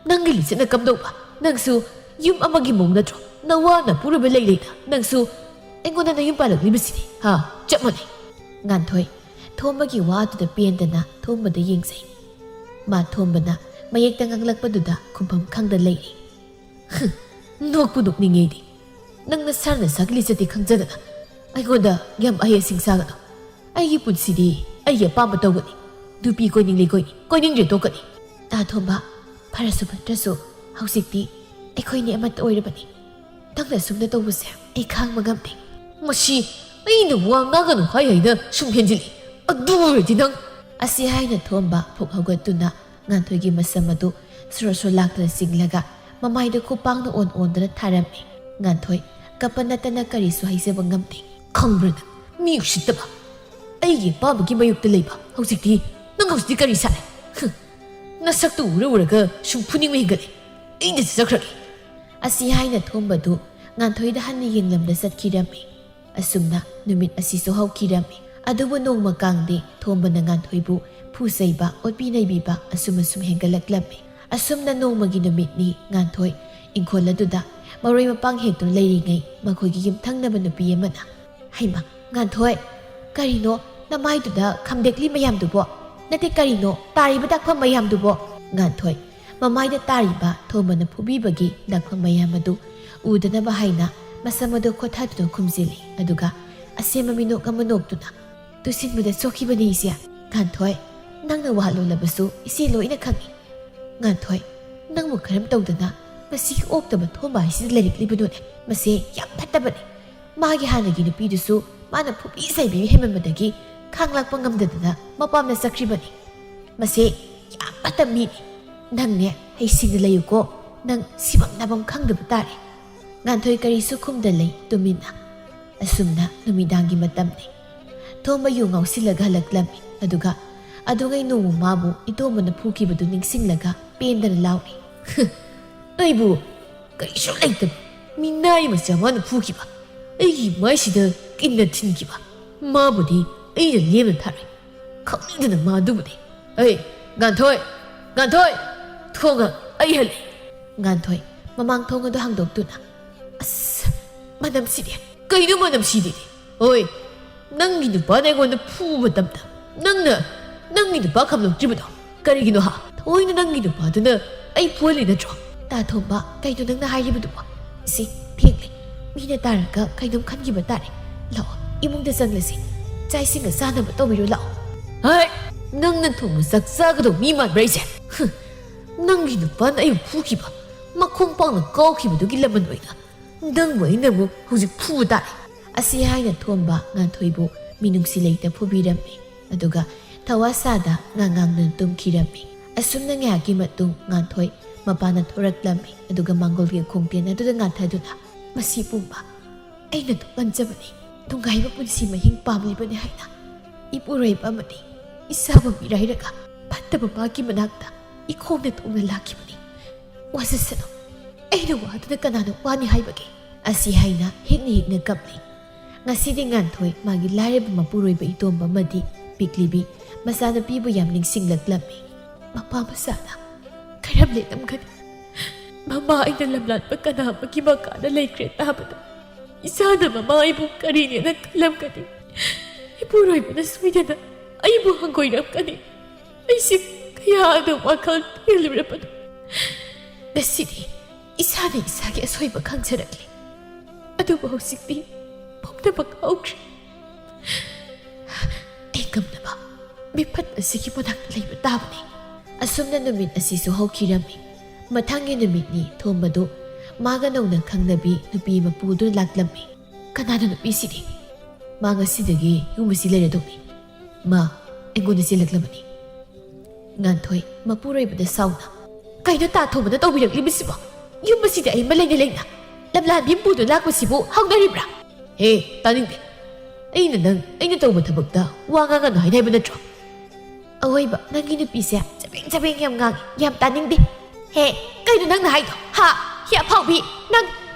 ꯅꯪꯒꯤ ꯂꯤꯆꯠꯅ ꯀꯝꯗꯧꯕ? ꯅꯪꯁꯨ ꯌꯨꯝ ꯑꯃꯒꯤ ꯃꯧ ꯅꯠꯇ꯭ꯔꯣ? ꯅꯋꯥ ꯅꯄꯨꯔꯣꯏꯕ ꯂꯩ ꯂꯩꯅ ꯅꯪꯁꯨ ꯑꯩꯉꯣꯟꯗ ꯅꯌꯨꯝ ꯄꯥꯜꯂꯛꯂꯤꯕꯁꯤꯗꯤ, ꯍꯥ? ꯆꯞ ꯃꯥꯟꯅꯩ꯫ ꯉꯥꯟꯊꯣꯏ, ꯊꯣꯝꯕꯒꯤ ꯋꯥꯗꯨꯗ ꯄꯦꯟꯗꯅ ꯊꯣꯝꯕꯗ ꯌꯦꯡꯖꯩ꯫ ꯃꯥ ꯊꯣꯝꯕꯅ ꯃꯌꯦꯛꯇ ꯉꯥꯡꯂꯛꯄꯗꯨꯗ ꯈꯨꯝꯐꯝ ꯈꯪꯗ ꯂꯩꯔꯤ꯫ ꯅꯣꯛꯄꯨ ꯅꯣꯛꯅꯤꯡꯉꯦ ꯑꯩꯗꯤ꯫ ꯅꯪ ꯅꯁꯥꯅ ꯅꯁꯥꯒꯤ ꯂꯤꯆꯠꯇꯤ ꯈꯪꯖꯗꯅ ꯑꯩꯉꯣꯟꯗ ꯌꯥꯝ ꯑꯍꯩ ꯑꯁꯤꯡ ꯁꯥꯒꯅꯨ꯫ ꯑꯩꯒꯤ ꯄꯨꯟꯁꯤꯗꯤ ꯑꯩꯒꯤ ꯑꯄꯥꯝꯕ ꯇꯧꯒꯅꯤ꯫ ꯅꯨꯄꯤ ꯀꯣꯏꯅꯤꯡꯂꯦ ꯀꯣꯏꯅꯤ, ꯀꯣꯏꯅꯤꯡꯗ꯭ꯔꯦ ꯇꯣꯛꯀꯅꯤ꯫ ꯇꯥ ꯊꯣꯝꯕ, ꯐꯔꯁꯨ ꯐꯠꯇ꯭ꯔꯁꯨ ꯍꯧꯖꯤꯛꯇꯤ ꯑꯩꯈꯣꯏꯅꯤ ꯑꯃꯠꯇ ꯑꯣꯏꯔꯕꯅꯤ꯫ ꯅꯪꯅ ꯑꯁꯨꯝꯅ ꯇꯧꯕꯁꯦ ꯑꯩ ꯈꯥꯡꯕ ꯉꯝꯗꯦ꯫ ꯃꯁꯤ ꯑꯩꯅ ꯋꯥ ꯉꯥꯡꯒꯅꯨ ꯍꯥꯏ ꯍꯥꯏꯅ ꯁꯨꯝ ꯍꯦꯟꯖꯤꯜꯂꯤ꯫ ꯑꯗꯨ ꯑꯣꯏꯔꯗꯤ ꯅꯪ ꯑꯁꯤ ꯍꯥꯏꯅ ꯊꯣꯝꯕ ꯐꯨꯛ ꯍꯧꯒꯠꯇꯨꯅ ꯉꯥꯟꯊꯣꯏꯒꯤ ꯃꯁꯝ ꯑꯗꯨ ꯁꯣꯔ ꯁꯣꯔ ꯂꯥꯛꯇꯅ ꯆꯤꯡꯂꯒ ꯃꯃꯥꯏꯗ ꯈꯨꯄꯥꯡꯅ ꯑꯣꯟ ꯑꯣꯟꯗꯨꯅ ꯊꯥꯔꯝꯃꯤ꯫ ꯉꯥꯟꯊꯣꯏ ꯀꯞꯄ ꯅꯠꯇꯅ ꯀꯔꯤꯁꯨ ꯍꯥꯏꯖꯕ ꯉꯝꯗꯦ꯫ ꯈꯪꯕ꯭ꯔꯥ ꯅꯪ, ꯃꯤ ꯎꯁꯤꯠꯇꯕ? ꯑꯩꯒꯤ ꯑꯄꯥꯝꯕꯒꯤ ꯃꯥꯌꯣꯛꯇ ꯂꯩꯕ ꯍꯧꯖꯤꯛꯇꯤ ꯅꯪ ꯍꯧꯖꯤꯛꯇꯤ ꯀꯔꯤ ꯁꯥꯏ? ꯍꯨꯝ, ꯅꯁꯛꯇꯨ ꯎꯔ ꯎꯔꯒ ꯁꯨꯝ ꯐꯨꯅꯤꯡꯕ ꯍꯦꯟꯒꯠꯂꯦ꯫ ꯑꯩꯅ ꯆꯠꯆꯈ꯭ꯔꯒꯦ꯫ ꯑꯁꯤ ꯍꯥꯏꯅ ꯊꯣꯝꯕꯗꯨ ꯉꯥꯟꯊꯣꯏꯗ ꯍꯟꯅ ꯌꯦꯡꯂꯝꯗ ꯆꯠꯈꯤꯔꯝꯃꯤ꯫ ꯑꯁꯨꯝꯅ ꯅꯨꯃꯤꯠ ꯑꯁꯤꯁꯨ ꯍꯧꯈꯤꯔꯝꯃꯤ꯫ ꯑꯗꯨꯕꯨ ꯅꯣꯡꯃ ꯀꯥꯡꯗꯤ ꯊꯣꯝꯕꯅ ꯉꯥꯟꯊꯣꯏꯕꯨ ꯐꯨ ꯆꯩꯕ, ꯑꯣꯠꯄꯤ ꯅꯩꯕꯤꯕ ꯑꯁꯨꯝ ꯑꯁꯨꯝ ꯍꯦꯟꯒꯠꯂꯛꯂꯝꯃꯤ꯫ ꯑꯁꯨꯝꯅ ꯅꯣꯡꯃꯒꯤ ꯅꯨꯃꯤꯠꯅꯤ ꯉꯥꯟꯊꯣꯏ ꯏꯪꯈꯣꯜ ꯑꯗꯨꯗ ꯃꯔꯣꯏ ꯃꯄꯥꯡ ꯍꯦꯛꯇꯨꯅ ꯂꯩꯔꯤꯉꯩ ꯃꯈꯣꯏꯒꯤ ꯌꯨꯝꯊꯪꯅꯕ ꯅꯨꯄꯤ ꯑꯃꯅ, "ꯍꯩꯃꯥ, ꯉꯥꯟꯊꯣꯏ, ꯀꯔꯤꯅꯣ ꯅꯃꯥꯏꯗꯨꯗ ꯈꯝꯗꯦꯛꯂꯤ ꯃꯌꯥꯝꯗꯨꯕꯣ? ꯅꯠꯇꯦ, ꯀꯔꯤꯅꯣ ꯇꯥꯔꯤꯕ ꯗꯥꯛꯐꯝ ꯃꯌꯥꯝꯗꯨꯕꯣ?" ꯉꯥꯟꯊꯣꯏ ꯃꯃꯥꯏꯗ ꯇꯥꯔꯤꯕ ꯊꯣꯝꯕꯅ ꯐꯨꯕꯤꯕꯒꯤ ꯗꯥꯛꯐꯝ ꯃꯌꯥꯝ ꯑꯗꯨ ꯎꯗꯅꯕ ꯍꯥꯏꯅ ꯃꯁꯝ ꯑꯗꯨ ꯈꯣꯊꯥꯗꯨꯅ ꯈꯨꯝꯖꯤꯜꯂꯤ꯫ ꯑꯗꯨꯒ ꯑꯁꯦꯝꯕ ꯃꯤꯅꯣꯛ ꯑꯃ ꯅꯣꯛꯇꯨꯅ, "ꯇꯨꯁꯤꯟꯕꯗ ꯁꯣꯛꯈꯤꯕꯅꯤ ꯏꯆꯦ꯫ ꯉꯥꯟꯊꯣꯏ, ꯅꯪꯅ ꯋꯥ ꯂꯣꯜꯂꯕꯁꯨ ꯏꯆꯦ ꯂꯣꯏꯅ ꯈꯪꯏ꯫ ꯉꯥꯟꯊꯣꯏ, ꯅꯪꯕꯨ ꯀꯔꯝ ꯇꯧꯗꯅ ꯃꯁꯤꯒꯤ ꯑꯣꯛꯇꯕ ꯊꯣꯝꯕ ꯍꯥꯏꯁꯤꯗ ꯂꯩꯔꯛꯂꯤꯕꯅꯣꯅꯦ? ꯃꯁꯦ ꯌꯥꯝ ꯐꯠꯇꯕꯅꯤ꯫ ꯃꯥꯒꯤ ꯍꯥꯟꯅꯒꯤ ꯅꯨꯄꯤꯗꯨꯁꯨ ꯃꯥꯅ ꯐꯨꯕꯤ ꯆꯩꯕꯤ ꯍꯦꯟꯃꯟꯕꯗꯒꯤ ꯈꯥꯡꯂꯥꯛꯄ ꯉꯝꯗꯗꯅ ꯃꯄꯥꯝꯗ ꯆꯠꯈ꯭ꯔꯤꯕꯅꯤ꯫ ꯃꯁꯦ ꯌꯥꯝ ꯐꯠꯇꯕ ꯃꯤꯅꯤ꯫ ꯅꯪꯅꯦ ꯍꯩꯁꯤꯡꯅ ꯂꯩꯌꯨꯀꯣ꯫ ꯅꯪ ꯁꯤꯐꯝ ꯅꯥꯐꯝ ꯈꯪꯗꯕ ꯇꯥꯔꯦ꯫" ꯉꯥꯟꯊꯣꯏ ꯀꯔꯤꯁꯨ ꯈꯨꯝꯗ ꯂꯩ ꯇꯨꯃꯤꯟꯅ꯫ ꯑꯁꯨꯝꯅ ꯅꯨꯃꯤꯗꯥꯡꯒꯤ ꯃꯇꯝꯅꯤ꯫ ꯊꯣꯝꯕ ꯌꯨ ꯉꯥꯎꯁꯤꯜꯂꯒ ꯍꯜꯂꯛꯂꯝꯃꯤ꯫ ꯑꯗꯨꯒ ꯑꯗꯨꯉꯩ ꯅꯣꯡꯃ ꯃꯥꯕꯨ ꯏꯇꯣꯝꯕꯅ ꯐꯨꯈꯤꯕꯗꯨ ꯅꯤꯡꯁꯤꯡꯂꯒ ꯄꯦꯟꯗꯅ ꯂꯥꯎꯔꯤ꯫ "ꯑꯩꯕꯨ ꯀꯔꯤꯁꯨ ꯂꯩꯇꯕ ꯃꯤꯅꯥꯏ ꯃꯆꯥ ꯃꯥꯅ ꯐꯨꯈꯤꯕ, ꯑꯩꯒꯤ ꯃꯥꯏꯁꯤꯗ ꯀꯤꯟꯅ ꯊꯤꯟꯈꯤꯕ, ꯃꯥꯕꯨꯗꯤ ꯑꯩꯅ ꯂꯦꯝꯅ ꯊꯥꯔꯣꯏ꯫ ꯈꯪꯅꯤꯡꯗꯅ ꯃꯥ ꯑꯗꯨꯕꯨꯗꯤ꯫ ꯑꯩ, ꯉꯥꯟꯊꯣꯏ, ꯉꯥꯟꯊꯣꯏ, ꯊꯣꯡ ꯍꯥꯡ, ꯑꯩ ꯍꯜꯂꯦ꯫" ꯉꯥꯟꯊꯣꯏ ꯃꯃꯥꯡ ꯊꯣꯡ ꯑꯗꯨ ꯍꯥꯡꯗꯣꯛꯇꯨꯅ, "ꯑꯁ, ꯃꯅꯝꯁꯤꯗꯤ, ꯀꯩꯅꯣ ꯃꯅꯝꯁꯤꯗꯤ? ꯍꯣꯏ, ꯅꯪꯒꯤ ꯅꯨꯄꯥꯅ ꯑꯩꯉꯣꯟꯗ ꯐꯨꯕ ꯃꯇꯝꯗ ꯅꯪꯅ ꯅꯪꯒꯤ ꯅꯨꯄꯥ ꯈꯥꯝꯗꯣꯛꯇ꯭ꯔꯤꯕꯗꯣ ꯀꯔꯤꯒꯤꯅꯣ ꯍꯥ? ꯊꯑꯣꯏꯅ ꯅꯪꯒꯤ ꯅꯨꯄꯥꯗꯨꯅ ꯑꯩ ꯐꯨꯍꯜꯂꯤ ꯅꯠꯇ꯭ꯔꯣ?" "ꯇꯥ ꯊꯣꯝꯕ, ꯀꯩꯅꯣ ꯅꯪꯅ ꯍꯥꯏꯔꯤꯕꯗꯨꯕꯣ? ꯁꯤ, ꯊꯦꯡꯂꯦ꯫ ꯃꯤꯅ ꯇꯥꯔꯒ ꯀꯩꯅꯣꯝ ꯈꯟꯈꯤꯕ ꯇꯥꯔꯦ꯫ ꯂꯥꯛꯑꯣ, ꯏꯃꯨꯡꯗ ꯆꯪꯂꯁꯤ꯫ ꯆꯥꯛ ꯏꯁꯤꯡꯒ ꯆꯥꯅꯕ ꯇꯧꯕꯤꯔꯣ ꯂꯥꯛꯑꯣ꯫" "ꯍꯥꯏ, ꯅꯪꯅ ꯊꯣꯡꯕ ꯆꯥꯛ ꯆꯥꯒꯗꯧ ꯃꯤ ꯃꯥꯟꯕ꯭ꯔꯥ ꯑꯩꯁꯦ? ꯍꯨꯝ, ꯅꯪꯒꯤ ꯅꯨꯄꯥꯅ ꯑꯩꯕꯨ ꯐꯨꯈꯤꯕ, ꯃꯈꯣꯡ ꯄꯥꯛꯅ ꯀꯥꯎꯈꯤꯕꯗꯨꯒꯤ ꯂꯃꯟ ꯑꯣꯏꯅ ꯅꯪꯕꯨ ꯑꯩꯅ ꯑꯃꯨꯛ ꯍꯧꯖꯤꯛ ꯐꯨꯕ ꯇꯥꯔꯦ꯫" ꯑꯁꯤ ꯍꯥꯏꯅ ꯊꯣꯝꯕ ꯉꯥꯟꯊꯣꯏꯕꯨ ꯃꯤꯅꯨꯡꯁꯤ ꯂꯩꯇ ꯐꯨꯕꯤꯔꯝꯃꯤ꯫ ꯑꯗꯨꯒ ꯊꯋꯥ ꯁꯥꯗ ꯉꯥꯡꯉꯥꯡꯗꯨꯅ ꯇꯨꯝꯈꯤꯔꯝꯃꯤ꯫ ꯑꯁꯨꯝꯅ ꯉꯥꯏꯍꯥꯛꯀꯤ ꯃꯇꯨꯡ ꯉꯥꯟꯊꯣꯏ ꯃꯄꯥꯟꯅ ꯊꯣꯔꯛꯂꯝꯃꯤ꯫ ꯑꯗꯨꯒ ꯃꯥꯡꯒꯣꯜꯒꯤ ꯈꯣꯡꯇꯦꯟ ꯑꯗꯨꯗ ꯉꯥꯊꯗꯨꯅ, "ꯃꯁꯤ ꯄꯨꯝꯕ ꯑꯩꯅ ꯊꯣꯛꯍꯟꯖꯕꯅꯤ꯫ ꯅꯨꯡꯉꯥꯏꯕ ꯄꯨꯟꯁꯤ ꯃꯍꯤꯡ ꯄꯥꯝꯂꯤꯕꯅꯤ ꯍꯥꯏꯅ ꯏꯄꯨꯔꯣꯏꯕ ꯑꯃꯗꯤ ꯏꯆꯥꯕꯨ ꯃꯤꯔꯥꯏꯔꯒ ꯐꯠꯇꯕ ꯃꯥꯒꯤ ꯃꯅꯥꯛꯇ ꯏꯈꯣꯡꯅ ꯇꯣꯡꯅ ꯂꯥꯛꯈꯤꯕꯅꯤ꯫ ꯋꯥꯖꯁꯅꯨ꯫ ꯑꯩꯅ ꯋꯥꯗꯨꯅ ꯀꯅꯥꯅ ꯋꯥꯅꯤ ꯍꯥꯏꯕꯒꯦ?" ꯑꯁꯤ ꯍꯥꯏꯅ ꯍꯤꯛꯅ ꯍꯤꯛꯅ ꯀꯞꯂꯤ꯫ ꯉꯁꯤꯗꯤ ꯉꯥꯟꯊꯣꯏ ꯃꯥꯒꯤ ꯂꯥꯏꯔꯕ ꯃꯄꯨꯔꯣꯏꯕ ꯏꯇꯣꯝꯕ ꯑꯃꯗꯤ ꯄꯤꯛꯂꯤꯕꯤ ꯃꯆꯥꯅꯨꯄꯤꯕꯨ ꯌꯥꯝ ꯅꯤꯡꯁꯤꯡꯂꯛꯂꯝꯃꯤ꯫ ꯃꯄꯥ ꯃꯆꯥꯅ ꯀꯔꯝ ꯂꯦꯜꯂꯝꯒꯅꯤ? ꯃꯃꯥ ꯑꯩꯅ ꯂꯝꯂꯥꯟꯕ ꯀꯅꯥ ꯑꯃꯒꯤ ꯃꯈꯥꯗ ꯂꯩꯈ꯭ꯔꯦ ꯇꯥꯕꯗ ꯏꯆꯥꯅ ꯃꯃꯥ ꯑꯩꯕꯨ ꯀꯔꯤꯅꯦꯅ ꯈꯜꯂꯝꯒꯅꯤ? ꯏꯄꯨꯔꯣꯏꯕꯅ ꯁꯣꯏꯗꯅ ꯑꯩꯕꯨ ꯍꯪꯒꯣꯏꯔꯝꯒꯅꯤ꯫ ꯑꯩꯁꯦ ꯀꯌꯥꯗ ꯋꯥꯈꯜ ꯄꯦꯜꯂꯨꯔꯕꯅꯣ꯫ ꯉꯁꯤꯗꯤ ꯏꯁꯥꯅ ꯏꯁꯥꯒꯤ ꯑꯁꯣꯏꯕ ꯈꯪꯖꯔꯛꯂꯦ꯫ ꯑꯗꯨꯕꯨ ꯍꯧꯖꯤꯛꯇꯤ ꯄꯨꯝꯅꯃꯛ ꯍꯧꯈ꯭ꯔꯦ꯫ ꯑꯩ ꯉꯝꯅꯕ ꯃꯤꯐꯠ ꯑꯁꯤꯒꯤ ꯃꯅꯥꯛꯇ ꯂꯩꯕ ꯇꯥꯕꯅꯤ꯫ ꯑꯁꯨꯝꯅ ꯅꯨꯃꯤꯠ ꯑꯁꯤꯁꯨ ꯍꯧꯈꯤꯔꯝꯃꯤ꯫ ꯃꯊꯪꯒꯤ ꯅꯨꯃꯤꯠꯅꯤ ꯊꯣꯝꯕꯗꯨ ꯃꯥꯒ ꯅꯧꯅ ꯈꯪꯅꯕꯤ ꯅꯨꯄꯤ ꯑꯃ ꯄꯨꯗꯨꯅ ꯂꯥꯛꯂꯝꯃꯤ꯫ "ꯀꯅꯥꯅꯣ ꯅꯨꯄꯤꯁꯤꯗꯤ? ꯃꯥ ꯉꯁꯤꯗꯒꯤ ꯌꯨꯝ ꯑꯁꯤ ꯂꯩꯔꯗꯧꯅꯤ꯫ ꯃꯥ ꯑꯩꯉꯣꯟꯗ ꯆꯦꯜꯂꯛꯂꯕꯅꯤ꯫" ꯉꯥꯟꯊꯣꯏ ꯃꯄꯨꯔꯣꯏꯕꯗ ꯁꯥꯎꯅ, "ꯀꯩꯅꯣ ꯇꯥ ꯊꯣꯝꯕꯅ ꯇꯧꯕꯤꯔꯛꯂꯤꯕꯁꯤꯕꯣ? ꯌꯨꯝ ꯑꯁꯤꯗ ꯑꯩ ꯑꯃ ꯂꯩꯅ ꯂꯩꯅ ꯂꯝꯂꯥꯟꯕꯤ ꯑꯃ ꯄꯨꯗꯨꯅ ꯂꯥꯛꯄꯁꯤꯕꯨ ꯍꯧꯅꯔꯤꯕ꯭ꯔꯥ?" ꯍꯦ, ꯇꯥꯅꯤꯡꯗꯦ꯫ ꯑꯩꯅ ꯅꯪ ꯑꯩꯅ ꯇꯧꯕ ꯊꯕꯛꯇ ꯋꯥ ꯉꯥꯡꯒꯅꯨ ꯍꯥꯏꯅ ꯍꯥꯏꯕ ꯅꯠꯇ꯭ꯔꯣ? ꯑꯑꯣꯏꯕ, ꯅꯪꯒꯤ ꯅꯨꯄꯤꯁꯦ ꯆꯕꯦꯡ ꯆꯕꯦꯡ ꯌꯥꯝ ꯉꯥꯡꯉꯤ, ꯌꯥꯝ ꯇꯥꯅꯤꯡꯗꯦ꯫ ꯍꯦ, ꯀꯩꯅꯣ ꯅꯪꯅ ꯍꯥꯏꯗꯣ? ꯍꯥ? ꯍꯦ ꯑꯐꯥꯎꯕꯤ, ꯅꯪ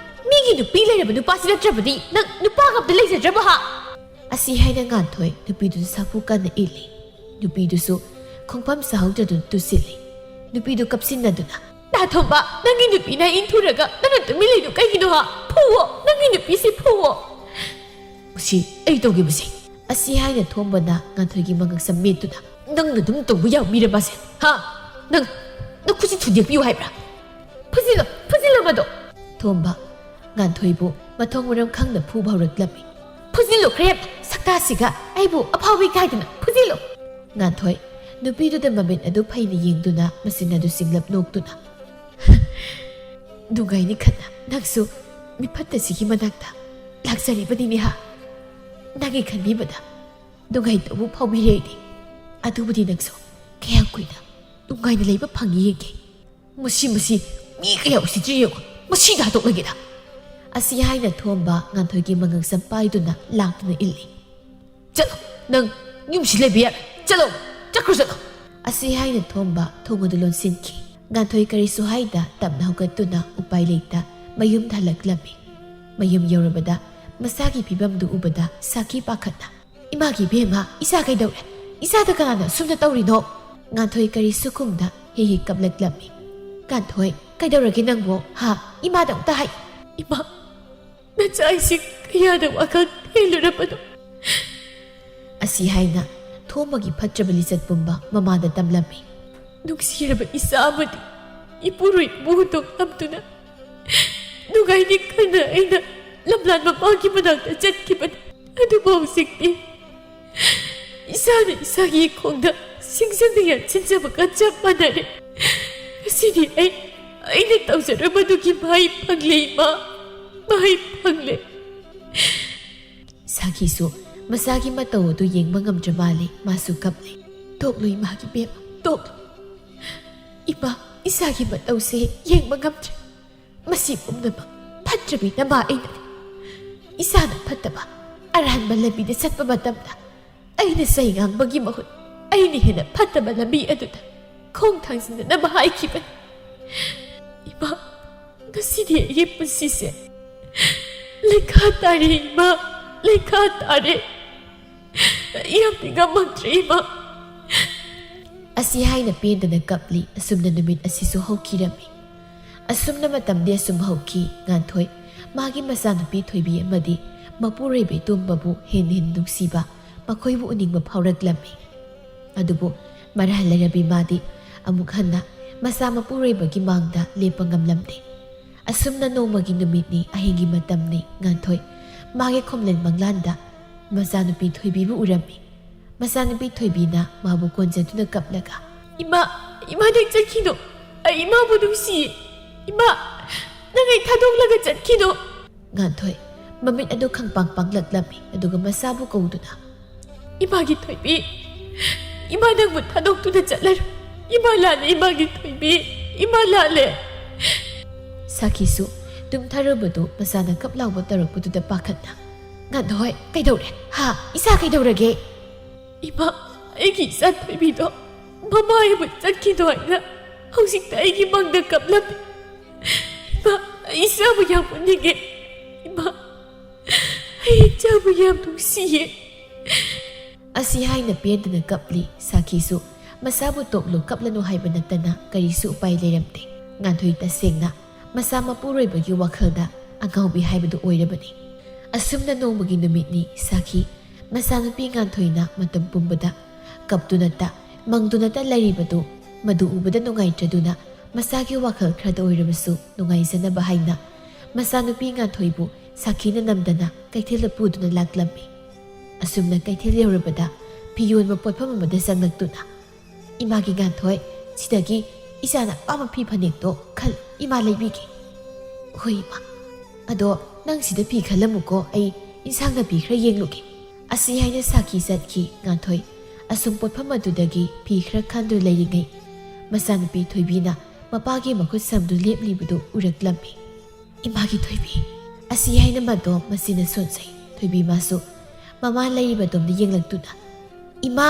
ꯃꯤꯒꯤ ꯅꯨꯄꯤ ꯂꯩꯔꯕ ꯅꯨꯄꯥꯁꯤ ꯅꯠꯇ꯭ꯔꯕꯗꯤ ꯅꯪ ꯅꯨꯄꯥꯒ ꯑꯝꯇ ꯂꯩꯖꯗ꯭ꯔꯕ ꯍꯥ? ꯑꯁꯤ ꯍꯥꯏꯅ ꯉꯥꯟꯊꯣꯏ ꯅꯨꯄꯤꯗꯨꯗ ꯁꯥꯐꯨ ꯀꯟꯅ ꯏꯜꯂꯤ꯫ ꯅꯨꯄꯤꯗꯨꯁꯨ ꯈꯣꯡꯐꯝ ꯁꯥꯍꯧꯗ꯭ꯔꯗꯨꯅ ꯇꯨꯁꯤꯜꯂꯤ꯫ ꯅꯨꯄꯤꯗꯨ ꯀꯞꯁꯤꯟꯅꯗꯨꯅ, "ꯅꯥꯊꯣꯝꯕ, ꯅꯪꯒꯤ ꯅꯨꯄꯤꯅ ꯏꯟꯊꯨꯔꯒ ꯅꯪꯅ ꯇꯨꯃꯤꯟ ꯂꯩꯗꯨ ꯀꯩꯒꯤꯅꯣ ꯍꯥ? ꯐꯨꯋꯣ, ꯅꯪꯒꯤ ꯅꯨꯄꯤꯁꯤ ꯐꯨꯋꯣ!" "ꯃꯁꯤ ꯑꯩ ꯇꯧꯒꯦ ꯃꯁꯤ!" ꯑꯁꯤ ꯍꯥꯏꯅ ꯊꯣꯝꯕꯅ ꯉꯥꯟꯊꯣꯏꯒꯤ ꯃꯉꯛꯁꯝ ꯃꯦꯠꯇꯨꯅ, "ꯅꯪꯅ ꯑꯗꯨꯝ ꯇꯧꯕ ꯌꯥꯕ ꯃꯤꯔ ꯃꯥꯁꯦ? ꯍꯥ? ꯅꯪ, ꯅꯈꯨꯠꯁꯤ ꯊꯨꯗꯦꯛꯄꯤꯌꯨ ꯍꯥꯏꯕ꯭ꯔꯥ? ꯐꯨꯖꯤꯜꯂꯣ, ꯐꯨꯖꯤꯜꯂꯣ ꯃꯗꯣ!" ꯊꯣꯝꯕ ꯉꯥꯟꯊꯣꯏꯕꯨ ꯃꯊꯣꯡ ꯃꯔꯝ ꯈꯪꯅ ꯐꯨꯕ ꯍꯧꯔꯛꯂꯝꯃꯤ꯫ "ꯐꯨꯖꯤꯜꯂꯨ ꯈ꯭ꯔꯦ! ꯁꯛꯇꯥꯁꯤꯒ ꯑꯩꯕꯨ ꯑꯐꯥꯎꯕꯤ ꯀꯥꯏꯗꯅ ꯐꯨꯖꯤꯜꯂꯨ!" ꯉꯥꯟꯊꯣꯏ ꯅꯨꯄꯤꯗꯨꯗ ꯃꯃꯤꯠ ꯑꯗꯨ ꯐꯩꯅ ꯌꯦꯡꯗꯨꯅ ꯃꯆꯤꯟ ꯑꯗꯨ ꯆꯤꯡꯂꯞ ꯅꯣꯛꯇꯨꯅ, "ꯅꯨꯡꯉꯥꯏꯅꯤ ꯈꯟꯅ ꯅꯪꯁꯨ ꯃꯤꯐꯠꯇꯁꯤꯒꯤ ꯃꯅꯥꯛꯇ ꯂꯥꯛꯆꯔꯤꯕꯅꯤꯅꯦ ꯍꯥ? ꯅꯪꯒꯤ ꯈꯟꯕꯤꯕꯗ ꯅꯨꯡꯉꯥꯏꯇꯕꯕꯨ ꯐꯥꯎꯕꯤꯔꯦ ꯑꯩꯗꯤ꯫ ꯑꯗꯨꯕꯨꯗꯤ ꯅꯪꯁꯨ ꯀꯌꯥꯝ ꯀꯨꯏꯅ ꯅꯨꯡꯉꯥꯏꯅ ꯂꯩꯕ ꯐꯪꯉꯤ ꯌꯦꯡꯒꯦ꯫ ꯃꯁꯤ, ꯃꯁꯤ ꯃꯤ ꯀꯌꯥ ꯎꯁꯤꯠꯇ꯭ꯔꯤ ꯌꯦꯡꯉꯨ꯫ ꯃꯁꯤꯗ ꯍꯥꯠꯇꯣꯛꯂꯒꯦꯗ!" ꯑꯁꯤ ꯍꯥꯏꯅ ꯊꯣꯝꯕ ꯉꯥꯟꯊꯣꯏꯒꯤ ꯃꯉꯛꯁꯝ ꯄꯥꯏꯗꯨꯅ ꯂꯥꯛꯇꯨꯅ ꯏꯜꯂꯤ꯫ "ꯆꯠꯂꯣ, ꯅꯪ ꯌꯨꯝꯁꯤ ꯂꯩꯕ ꯌꯥꯔꯦ꯫ ꯆꯠꯂꯣ, ꯆꯠꯈ꯭ꯔꯣ, ꯆꯠꯂꯣ!" ꯑꯁꯤ ꯍꯥꯏꯅ ꯊꯣꯝꯕ ꯊꯣꯡ ꯑꯗꯨ ꯂꯣꯟꯁꯤꯟꯈꯤ꯫ ꯉꯥꯟꯊꯣꯏ ꯀꯔꯤꯁꯨ ꯍꯥꯏꯗ ꯇꯞꯅ ꯍꯧꯒꯠꯇꯨꯅ ꯎꯄꯥꯏ ꯂꯩꯇ ꯃꯌꯨꯝꯗ ꯍꯜꯂꯛꯂꯝꯃꯤ꯫ ꯃꯌꯨꯝ ꯌꯧꯔꯕꯗ ꯃꯁꯥꯒꯤ ꯐꯤꯕꯝꯗꯨ ꯎꯕꯗ ꯁꯥꯈꯤ ꯄꯥꯈꯠꯅ, "ꯏꯃꯥꯒꯤ ꯏꯕꯦꯝꯃ, ꯏꯆꯥ ꯀꯩꯗꯧꯔꯦ? ꯏꯆꯥꯗ ꯀꯅꯥꯅ ꯑꯁꯨꯝꯅ ꯇꯧꯔꯤꯅꯣ?" ꯉꯥꯟꯊꯣꯏ ꯀꯔꯤꯁꯨ ꯈꯨꯝꯗ ꯍꯦꯛ ꯍꯦꯛ ꯀꯞꯂꯛꯂꯝꯃꯤ꯫ "ꯉꯥꯟꯊꯣꯏ, ꯀꯩꯗꯧꯔꯒꯦ ꯅꯪꯕꯣ? ꯍꯥ? ꯏꯃꯥꯗ ꯑꯝꯇ ꯍꯥꯏ꯫" "ꯏꯃꯥ, ꯅꯆꯥ ꯑꯩꯁꯦ ꯀꯌꯥꯗ ꯋꯥꯈꯜ ꯍꯦꯜꯂꯨꯔꯕꯅꯣ?" ꯑꯁꯤ ꯍꯥꯏꯅ ꯊꯣꯝꯕꯒꯤ ꯐꯠꯇ꯭ꯔꯕ ꯂꯤꯆꯠ ꯄꯨꯝꯕ ꯃꯃꯥꯗ ꯇꯝꯂꯝꯃꯤ꯫ "ꯅꯨꯡꯁꯤꯔꯕ ꯏꯆꯥ ꯑꯃꯗꯤ ꯏꯄꯨꯔꯣꯏꯕꯕꯨ ꯍꯨꯟꯗꯣꯛꯂꯝꯗꯨꯅ ꯅꯨꯡꯉꯥꯏꯅꯤ ꯈꯟꯅ ꯑꯩꯅ ꯂꯝꯂꯥꯟ ꯃꯄꯥꯒꯤ ꯃꯅꯥꯛꯇ ꯆꯠꯈꯤꯕꯅꯤ꯫ ꯑꯗꯨꯕꯨ ꯍꯧꯖꯤꯛꯇꯤ ꯏꯁꯥꯅ ꯏꯁꯥꯒꯤ ꯈꯣꯡꯗ ꯁꯤꯡꯖꯪꯅ ꯌꯥꯟꯁꯤꯟꯖꯕꯒ ꯆꯞ ꯃꯥꯟꯅꯔꯦ꯫ ꯉꯁꯤꯗꯤ ꯑꯩ, ꯑꯩꯅ ꯇꯧꯖꯔꯨꯕꯗꯨꯒꯤ ꯃꯍꯩ ꯐꯪꯂꯦ ꯏꯃꯥ, ꯃꯍꯩ ꯐꯪꯂꯦ꯫" ꯁꯥꯈꯤꯁꯨ ꯃꯁꯥꯒꯤ ꯃꯇꯧ ꯑꯗꯨ ꯌꯦꯡꯕ ꯉꯝꯗ꯭ꯔ ꯃꯥꯜꯂꯦ, ꯃꯥꯁꯨ ꯀꯞꯂꯦ꯫ "ꯇꯣꯛꯂꯣ ꯏꯃꯥꯒꯤ ꯕꯦꯝꯃ, ꯇꯣꯛꯂꯣ꯫ ꯏꯃꯥ, ꯏꯆꯥꯒꯤ ꯃꯇꯧꯁꯦ ꯌꯦꯡꯕ ꯉꯝꯗ꯭ꯔꯦ꯫ ꯃꯁꯤ ꯄꯨꯝꯅꯃꯛ ꯐꯠꯇ꯭ꯔꯕꯤ ꯅꯃꯥ ꯑꯩꯅꯅꯤ꯫ ꯏꯁꯥꯅ ꯐꯠꯇꯕ ꯑꯔꯥꯟꯕ ꯂꯝꯕꯤꯗ ꯆꯠꯄ ꯃꯇꯝꯗ ꯑꯩꯅ ꯆꯩ ꯉꯥꯡꯕꯒꯤ ꯃꯍꯨꯠ ꯑꯩꯅ ꯍꯦꯟꯅ ꯐꯠꯇꯕ ꯂꯝꯕꯤ ꯑꯗꯨꯗ ꯈꯣꯡ ꯊꯥꯡꯖꯤꯟꯅꯅꯕ ꯍꯥꯏꯈꯤꯕꯅꯤ꯫ ꯏꯃꯥ, ꯉꯁꯤꯗꯤ ꯑꯩꯒꯤ ꯄꯨꯟꯁꯤꯁꯦ ꯂꯩꯈꯥ ꯇꯥꯔꯦ ꯏꯃꯥ, ꯂꯩꯈꯥ ꯇꯥꯔꯦ꯫ ꯑꯩ ꯌꯥꯝꯗꯤ ꯉꯝꯃꯛꯇ꯭ꯔꯦ ꯏꯃꯥ꯫ ꯑꯁꯤ ꯍꯥꯏꯅ ꯄꯦꯟꯗꯅ ꯀꯞꯂꯤ꯫ ꯑꯁꯨꯝꯅ ꯅꯨꯃꯤꯠ ꯑꯁꯤꯁꯨ ꯍꯧꯈꯤꯔꯝꯃꯤ꯫ ꯑꯁꯨꯝꯅ ꯃꯇꯝꯗꯤ ꯑꯁꯨꯝ ꯍꯧꯈꯤ꯫ ꯉꯥꯟꯊꯣꯏ, ꯃꯥꯒꯤ ꯃꯆꯥꯅꯨꯄꯤ ꯊꯣꯏꯕꯤ ꯑꯃꯗꯤ ꯃꯄꯨꯔꯣꯏꯕ ꯏꯇꯣꯝꯕꯕꯨ ꯍꯦꯟꯅ ꯍꯦꯟꯅ ꯅꯨꯡꯁꯤꯕ, ꯃꯈꯣꯏꯕꯨ ꯎꯅꯤꯡꯕ ꯐꯥꯎꯔꯛꯂꯝꯃꯤ꯫ ꯑꯗꯨꯕꯨ ꯃꯔꯥꯜ ꯂꯩꯔꯕꯤ ꯃꯥꯗꯤ ꯑꯃꯨꯛ ꯍꯟꯅ ꯃꯆꯥ ꯃꯄꯨꯔꯣꯏꯕꯒꯤ ꯃꯥꯡꯗ ꯂꯦꯞꯄ ꯉꯝꯂꯝꯗꯦ꯫ ꯑꯁꯨꯝꯅ ꯅꯣꯡꯃꯒꯤ ꯅꯨꯃꯤꯠꯅꯤ, ꯑꯍꯤꯡꯒꯤ ꯃꯇꯝꯅꯤ꯫ ꯉꯥꯟꯊꯣꯏ ꯃꯥꯒꯤ ꯈꯣꯝꯂꯦꯟ ꯃꯪꯂꯥꯟꯗ ꯃꯆꯥꯅꯨꯄꯤ ꯊꯣꯏꯕꯤꯕꯨ ꯎꯔꯝꯃꯤ꯫ ꯃꯆꯥꯅꯨꯄꯤ ꯊꯣꯏꯕꯤꯅ ꯃꯥꯕꯨ ꯀꯣꯟꯖꯗꯨꯅ ꯀꯞꯂꯒ, "ꯏꯃꯥ, ꯏꯃꯥ, ꯅꯪ ꯆꯠꯈꯤꯅꯣ꯫ ꯑꯩ ꯏꯃꯥꯕꯨ ꯅꯨꯡꯁꯤꯌꯦ꯫ ꯏꯃꯥ, ꯅꯪ ꯑꯩ ꯊꯥꯗꯣꯛꯂꯒ ꯆꯠꯈꯤꯅꯣ꯫" ꯉꯥꯟꯊꯣꯏ ꯃꯃꯤꯠ ꯑꯗꯨ ꯈꯪꯄꯥꯡ ꯄꯥꯡꯂꯛꯂꯝꯃꯤ, ꯑꯗꯨꯒ ꯃꯆꯥꯕꯨ ꯀꯧꯗꯨꯅ, "ꯏꯃꯥꯒꯤ ꯊꯣꯏꯕꯤ, ꯏꯃꯥ ꯅꯪꯕꯨ ꯊꯥꯗꯣꯛꯇꯨꯅ ꯆꯠꯂꯔꯣꯏ꯫ ꯏꯃꯥ ꯂꯥꯜꯂꯦ, ꯏꯃꯥꯒꯤ ꯊꯣꯏꯕꯤ, ꯏꯃꯥ ꯂꯥꯜꯂꯦ꯫" ꯁꯥꯈꯤꯁꯨ ꯇꯨꯝꯊꯔꯨꯕꯗꯨ ꯃꯆꯥꯅ ꯀꯞ ꯂꯥꯎꯕ ꯇꯧꯔꯛꯄꯗꯨꯗ ꯄꯥꯈꯠꯅ, "ꯉꯥꯟꯊꯣꯏ, ꯀꯩꯗꯧꯔꯦ? ꯍꯥ? ꯏꯆꯥ ꯀꯩꯗꯧꯔꯒꯦ?" "ꯏꯃꯥ, ꯑꯩꯒꯤ ꯏꯆꯥ ꯊꯣꯏꯕꯤꯗꯣ ꯃꯃꯥ ꯑꯩꯕꯨ ꯆꯠꯈꯤꯗꯣ ꯍꯥꯏꯅ ꯍꯧꯖꯤꯛꯇ ꯑꯩꯒꯤ ꯃꯪꯗ ꯀꯞꯂꯝꯃꯤ꯫ ꯏꯃꯥ, ꯑꯩ ꯏꯆꯥꯕꯨ ꯌꯥꯝ ꯎꯅꯤꯡꯉꯦ꯫ ꯏꯃꯥ, ꯑꯩ ꯏꯆꯥꯕꯨ ꯌꯥꯝ ꯅꯨꯡꯁꯤꯌꯦ꯫" ꯑꯁꯤ ꯍꯥꯏꯅ ꯄꯦꯟꯗꯅ ꯀꯞꯂꯤ꯫ ꯁꯥꯈꯤꯁꯨ ꯃꯆꯥꯕꯨ ꯇꯣꯛꯂꯨ, ꯀꯞꯂꯅꯨ ꯍꯥꯏꯕ ꯅꯠꯇꯅ ꯀꯔꯤꯁꯨ ꯎꯄꯥꯏ ꯂꯩꯔꯝꯗꯦ꯫ ꯉꯥꯟꯊꯣꯏ ꯇꯁꯦꯡꯅ ꯃꯆꯥ ꯃꯄꯨꯔꯣꯏꯕꯒꯤ ꯋꯥꯈꯜꯗ ꯑꯉꯥꯎꯕꯤ ꯍꯥꯏꯕꯗꯨ ꯑꯣꯏꯔꯕꯅꯤ꯫ ꯑꯁꯨꯝꯅ ꯅꯣꯡꯃꯒꯤ ꯅꯨꯃꯤꯠꯅꯤ꯫ ꯁꯥꯈꯤ ꯃꯆꯥꯅꯨꯄꯤ ꯉꯥꯟꯊꯣꯏꯅ ꯃꯇꯝ ꯄꯨꯝꯕꯗ ꯀꯞꯇꯨꯅꯇ, ꯃꯪꯗꯨꯅꯇ ꯂꯩꯔꯤꯕꯗꯨ ꯃꯗꯨ ꯎꯕꯗ ꯅꯨꯡꯉꯥꯏꯇ꯭ꯔꯗꯨꯅ ꯃꯆꯥꯒꯤ ꯋꯥꯈꯜ ꯈꯔꯗ ꯑꯣꯏꯔꯕꯁꯨ ꯅꯨꯡꯉꯥꯏꯖꯅꯕ ꯍꯥꯏꯅ ꯃꯆꯥꯅꯨꯄꯤ ꯉꯥꯟꯊꯣꯏꯕꯨ ꯁꯥꯈꯤꯅ ꯅꯝꯗꯅ ꯀꯩꯊꯦꯜꯗ ꯄꯨꯗꯨꯅ ꯂꯥꯛꯂꯝꯃꯤ꯫ ꯑꯁꯨꯝꯅ ꯀꯩꯊꯦꯜ ꯌꯧꯔꯕꯗ ꯐꯤ ꯌꯣꯟꯕ ꯄꯣꯠꯐꯝ ꯑꯃꯗ ꯆꯪꯂꯛꯇꯨꯅ, "ꯏꯃꯥꯒꯤ ꯉꯥꯟꯊꯣꯏ, ꯁꯤꯗꯒꯤ ꯏꯆꯥꯅ ꯑꯄꯥꯝꯕ ꯐꯤ ꯐꯅꯦꯛꯇꯣ ꯈꯜ, ꯏꯃꯥ ꯂꯩꯕꯤꯒꯦ꯫" "ꯍꯣꯏ ꯏꯃꯥ, ꯑꯗꯣ ꯅꯪ ꯁꯤꯗ ꯐꯤ ꯈꯜꯂꯝꯃꯨꯀꯣ, ꯑꯩ ꯏꯟꯁꯥꯡ ꯅꯥꯄꯤ ꯈꯔ ꯌꯦꯡꯂꯨꯒꯦ꯫" ꯑꯁꯤ ꯍꯥꯏꯅ ꯁꯥꯈꯤ ꯆꯠꯈꯤ꯫ ꯉꯥꯟꯊꯣꯏ ꯑꯁꯨꯝ ꯄꯣꯠꯐꯝ ꯑꯗꯨꯗꯒꯤ ꯐꯤ ꯈꯔ ꯈꯟꯗꯨꯅ ꯂꯩꯔꯤꯉꯩ ꯃꯆꯥꯅꯨꯄꯤ ꯊꯣꯏꯕꯤꯅ ꯃꯄꯥꯒꯤ ꯃꯈꯨꯠ ꯁꯝꯗꯨ ꯂꯦꯞꯂꯤꯕꯗꯨ ꯎꯔꯛꯂꯝꯃꯤ꯫ "ꯏꯃꯥꯒꯤ ꯊꯣꯏꯕꯤ, ꯑꯁꯤ ꯍꯥꯏꯅ ꯃꯗꯣꯝ ꯃꯆꯦꯅ ꯁꯣꯟꯖꯩ꯫ ꯊꯣꯏꯕꯤ ꯃꯥꯁꯨ ꯃꯃꯥ ꯂꯩꯔꯤꯕ ꯑꯗꯣꯝꯗ ꯌꯦꯡꯂꯛꯇꯨꯅ, "ꯏꯃꯥ!"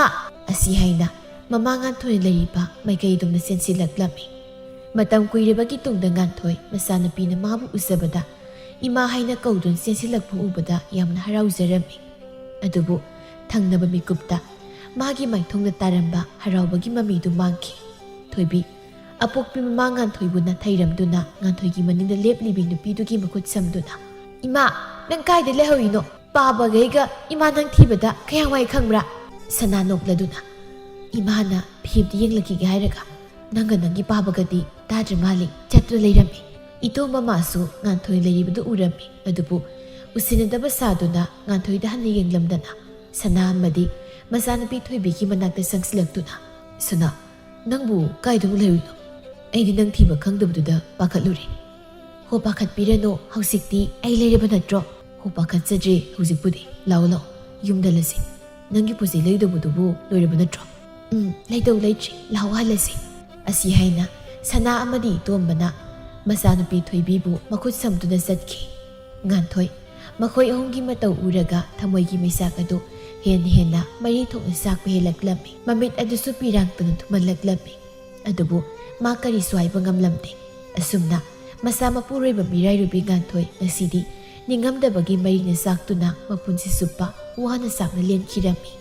ꯑꯁꯤ ꯍꯥꯏꯅ ꯃꯃꯥ ꯉꯥꯟꯊꯣꯏꯅ ꯂꯩꯔꯤꯕ ꯃꯥꯏꯀꯩ ꯑꯗꯣꯝꯗ ꯆꯦꯟꯁꯤꯜꯂꯛꯂꯝꯃꯤ꯫ ꯃꯇꯝ ꯀꯨꯏꯔꯕꯒꯤ ꯇꯨꯡꯗ ꯉꯥꯟꯊꯣꯏ ꯃꯆꯥꯅꯨꯄꯤꯅ ꯃꯥꯕꯨ ꯎꯖꯕꯗ ꯏꯃꯥ ꯍꯥꯏꯅ ꯀꯧꯗꯨꯅ ꯆꯦꯟꯁꯤꯜꯂꯛꯄ ꯎꯕꯗ ꯌꯥꯝꯅ ꯍꯔꯥꯎꯖꯔꯝꯃꯤ꯫ ꯑꯗꯨꯕꯨ ꯊꯪꯅꯕ ꯃꯤꯀꯨꯞꯇ ꯃꯥꯒꯤ ꯃꯥꯏꯊꯣꯡꯗ ꯇꯥꯔꯝꯕ ꯍꯔꯥꯎꯕꯒꯤ ꯃꯃꯤꯗꯨ ꯃꯥꯡꯈꯤ꯫ ꯊꯣꯏꯕꯤ ꯑꯄꯣꯛꯄꯤ ꯃꯃꯥ ꯉꯥꯟꯊꯣꯏꯕꯨ ꯅꯥꯊꯩꯔꯝꯗꯨꯅ ꯉꯥꯟꯊꯣꯏꯒꯤ ꯃꯅꯤꯡꯗ ꯂꯦꯞꯂꯤꯕꯤ ꯅꯨꯄꯤꯗꯨꯒꯤ ꯃꯈꯨꯠ ꯁꯝꯗꯨꯅ, "ꯏꯃꯥ, ꯅꯪ ꯀꯥꯏꯗ ꯂꯩꯍꯧꯔꯤꯅꯣ? ꯄꯥꯕꯒꯩꯒ ꯏꯃꯥ ꯅꯪ ꯊꯤꯕꯗ ꯀꯌꯥꯝ ꯋꯥꯏ ꯈꯪꯕ꯭ꯔꯥ?" ꯁꯅꯥ ꯅꯣꯛꯂꯗꯨꯅ, "ꯏꯃꯥꯅ ꯐꯤ ꯑꯝꯇ ꯌꯦꯡꯂꯛꯈꯤꯒꯦ ꯍꯥꯏꯔꯒ ꯅꯪꯒ ꯅꯪꯒꯤ ꯄꯥꯕꯒꯗꯤ ꯇꯥꯗ꯭ꯔ ꯃꯥꯜꯂꯤ, ꯆꯠꯇꯨꯅ ꯂꯩꯔꯝꯃꯤ꯫" ꯏꯇꯣꯝ ꯃꯃꯥꯁꯨ ꯉꯥꯟꯊꯣꯏ ꯂꯩꯔꯤꯕꯗꯨ ꯎꯔꯝꯃꯤ꯫ ꯑꯗꯨꯕꯨ ꯎꯁꯤꯟꯅꯗꯕ ꯁꯥꯗꯨꯅ ꯉꯥꯟꯊꯣꯏꯗ ꯍꯟꯅ ꯌꯦꯡꯂꯝꯗꯅ ꯁꯅꯥ ꯑꯃꯗꯤ ꯃꯆꯥꯅꯨꯄꯤ ꯊꯣꯏꯕꯤꯒꯤ ꯃꯅꯥꯛꯇ ꯆꯪꯁꯤꯜꯂꯛꯇꯨꯅ, "ꯁꯅꯥ, ꯅꯪꯕꯨ ꯀꯥꯏꯗ ꯑꯃꯨꯛ ꯂꯩꯔꯨꯏꯅꯣ? ꯑꯩꯗꯤ ꯅꯪ ꯊꯤꯕ ꯈꯪꯗꯕꯗꯨꯗ ꯄꯥꯈꯠꯂꯨꯔꯦ꯫" "ꯍꯣ, ꯄꯥꯈꯠꯄꯤꯔꯅꯨ, ꯍꯧꯖꯤꯛꯇꯤ ꯑꯩ ꯂꯩꯔꯕ ꯅꯠꯇ꯭ꯔꯣ?" "ꯍꯣ, ꯄꯥꯈꯠꯆꯗ꯭ꯔꯦ ꯍꯧꯖꯤꯛꯄꯨꯗꯤ꯫ ꯂꯥꯛꯑꯣ, ꯂꯥꯛꯑꯣ, ꯌꯨꯝꯗ ꯍꯜꯂꯁꯤ꯫ ꯅꯪꯒꯤ ꯄꯣꯠ ꯆꯩ ꯂꯩꯗꯧꯕꯗꯨꯕꯨ ꯂꯣꯏꯔꯕ ꯅꯠꯇ꯭ꯔꯣ?" "ꯎꯝ, ꯂꯩꯗꯧ ꯂꯩꯇ꯭ꯔꯤ꯫ ꯂꯥꯛꯑꯣ, ꯍꯜꯂꯁꯤ꯫" ꯑꯁꯤ ꯍꯥꯏꯅ ꯁꯅꯥ ꯑꯃꯗꯤ ꯇꯣꯝꯕꯅ ꯃꯆꯥꯅꯨꯄꯤ ꯊꯣꯏꯕꯤꯕꯨ ꯃꯈꯨꯠ ꯁꯝꯗꯨꯅ ꯆꯠꯈꯤ꯫ ꯉꯥꯟꯊꯣꯏ ꯃꯈꯣꯏ ꯑꯍꯨꯝꯒꯤ ꯃꯇꯧ ꯎꯔꯒ ꯊꯃꯣꯏꯒꯤ ꯃꯩꯆꯥꯛ ꯑꯗꯨ ꯍꯦꯟꯅ ꯍꯦꯟꯅ ꯃꯔꯤ ꯊꯣꯛꯅ ꯆꯥꯛꯄ ꯍꯦꯜꯂꯛꯂꯝꯃꯤ꯫ ꯃꯃꯤꯠ ꯑꯗꯨꯁꯨ ꯄꯤꯔꯥꯡꯇꯅ ꯊꯨꯝꯍꯜꯂꯛꯂꯝꯃꯤ꯫ ꯑꯗꯨꯕꯨ ꯃꯥ ꯀꯔꯤꯁꯨ ꯍꯥꯏꯕ ꯉꯝꯂꯝꯗꯦ꯫ ꯑꯁꯨꯝꯅ ꯃꯆꯥ ꯃꯄꯨꯔꯣꯏꯕ ꯃꯤꯔꯥꯏꯔꯨꯕꯤ ꯉꯥꯟꯊꯣꯏ ꯉꯁꯤꯗꯤ ꯅꯤꯡꯉꯝꯗꯕꯒꯤ ꯃꯔꯤꯅ ꯆꯥꯛꯇꯨꯅ ꯃꯄꯨꯟꯁꯤ ꯆꯨꯞꯄ ꯋꯥꯅ ꯆꯥꯛꯅ ꯂꯦꯟꯈꯤꯔꯝꯃꯤ꯫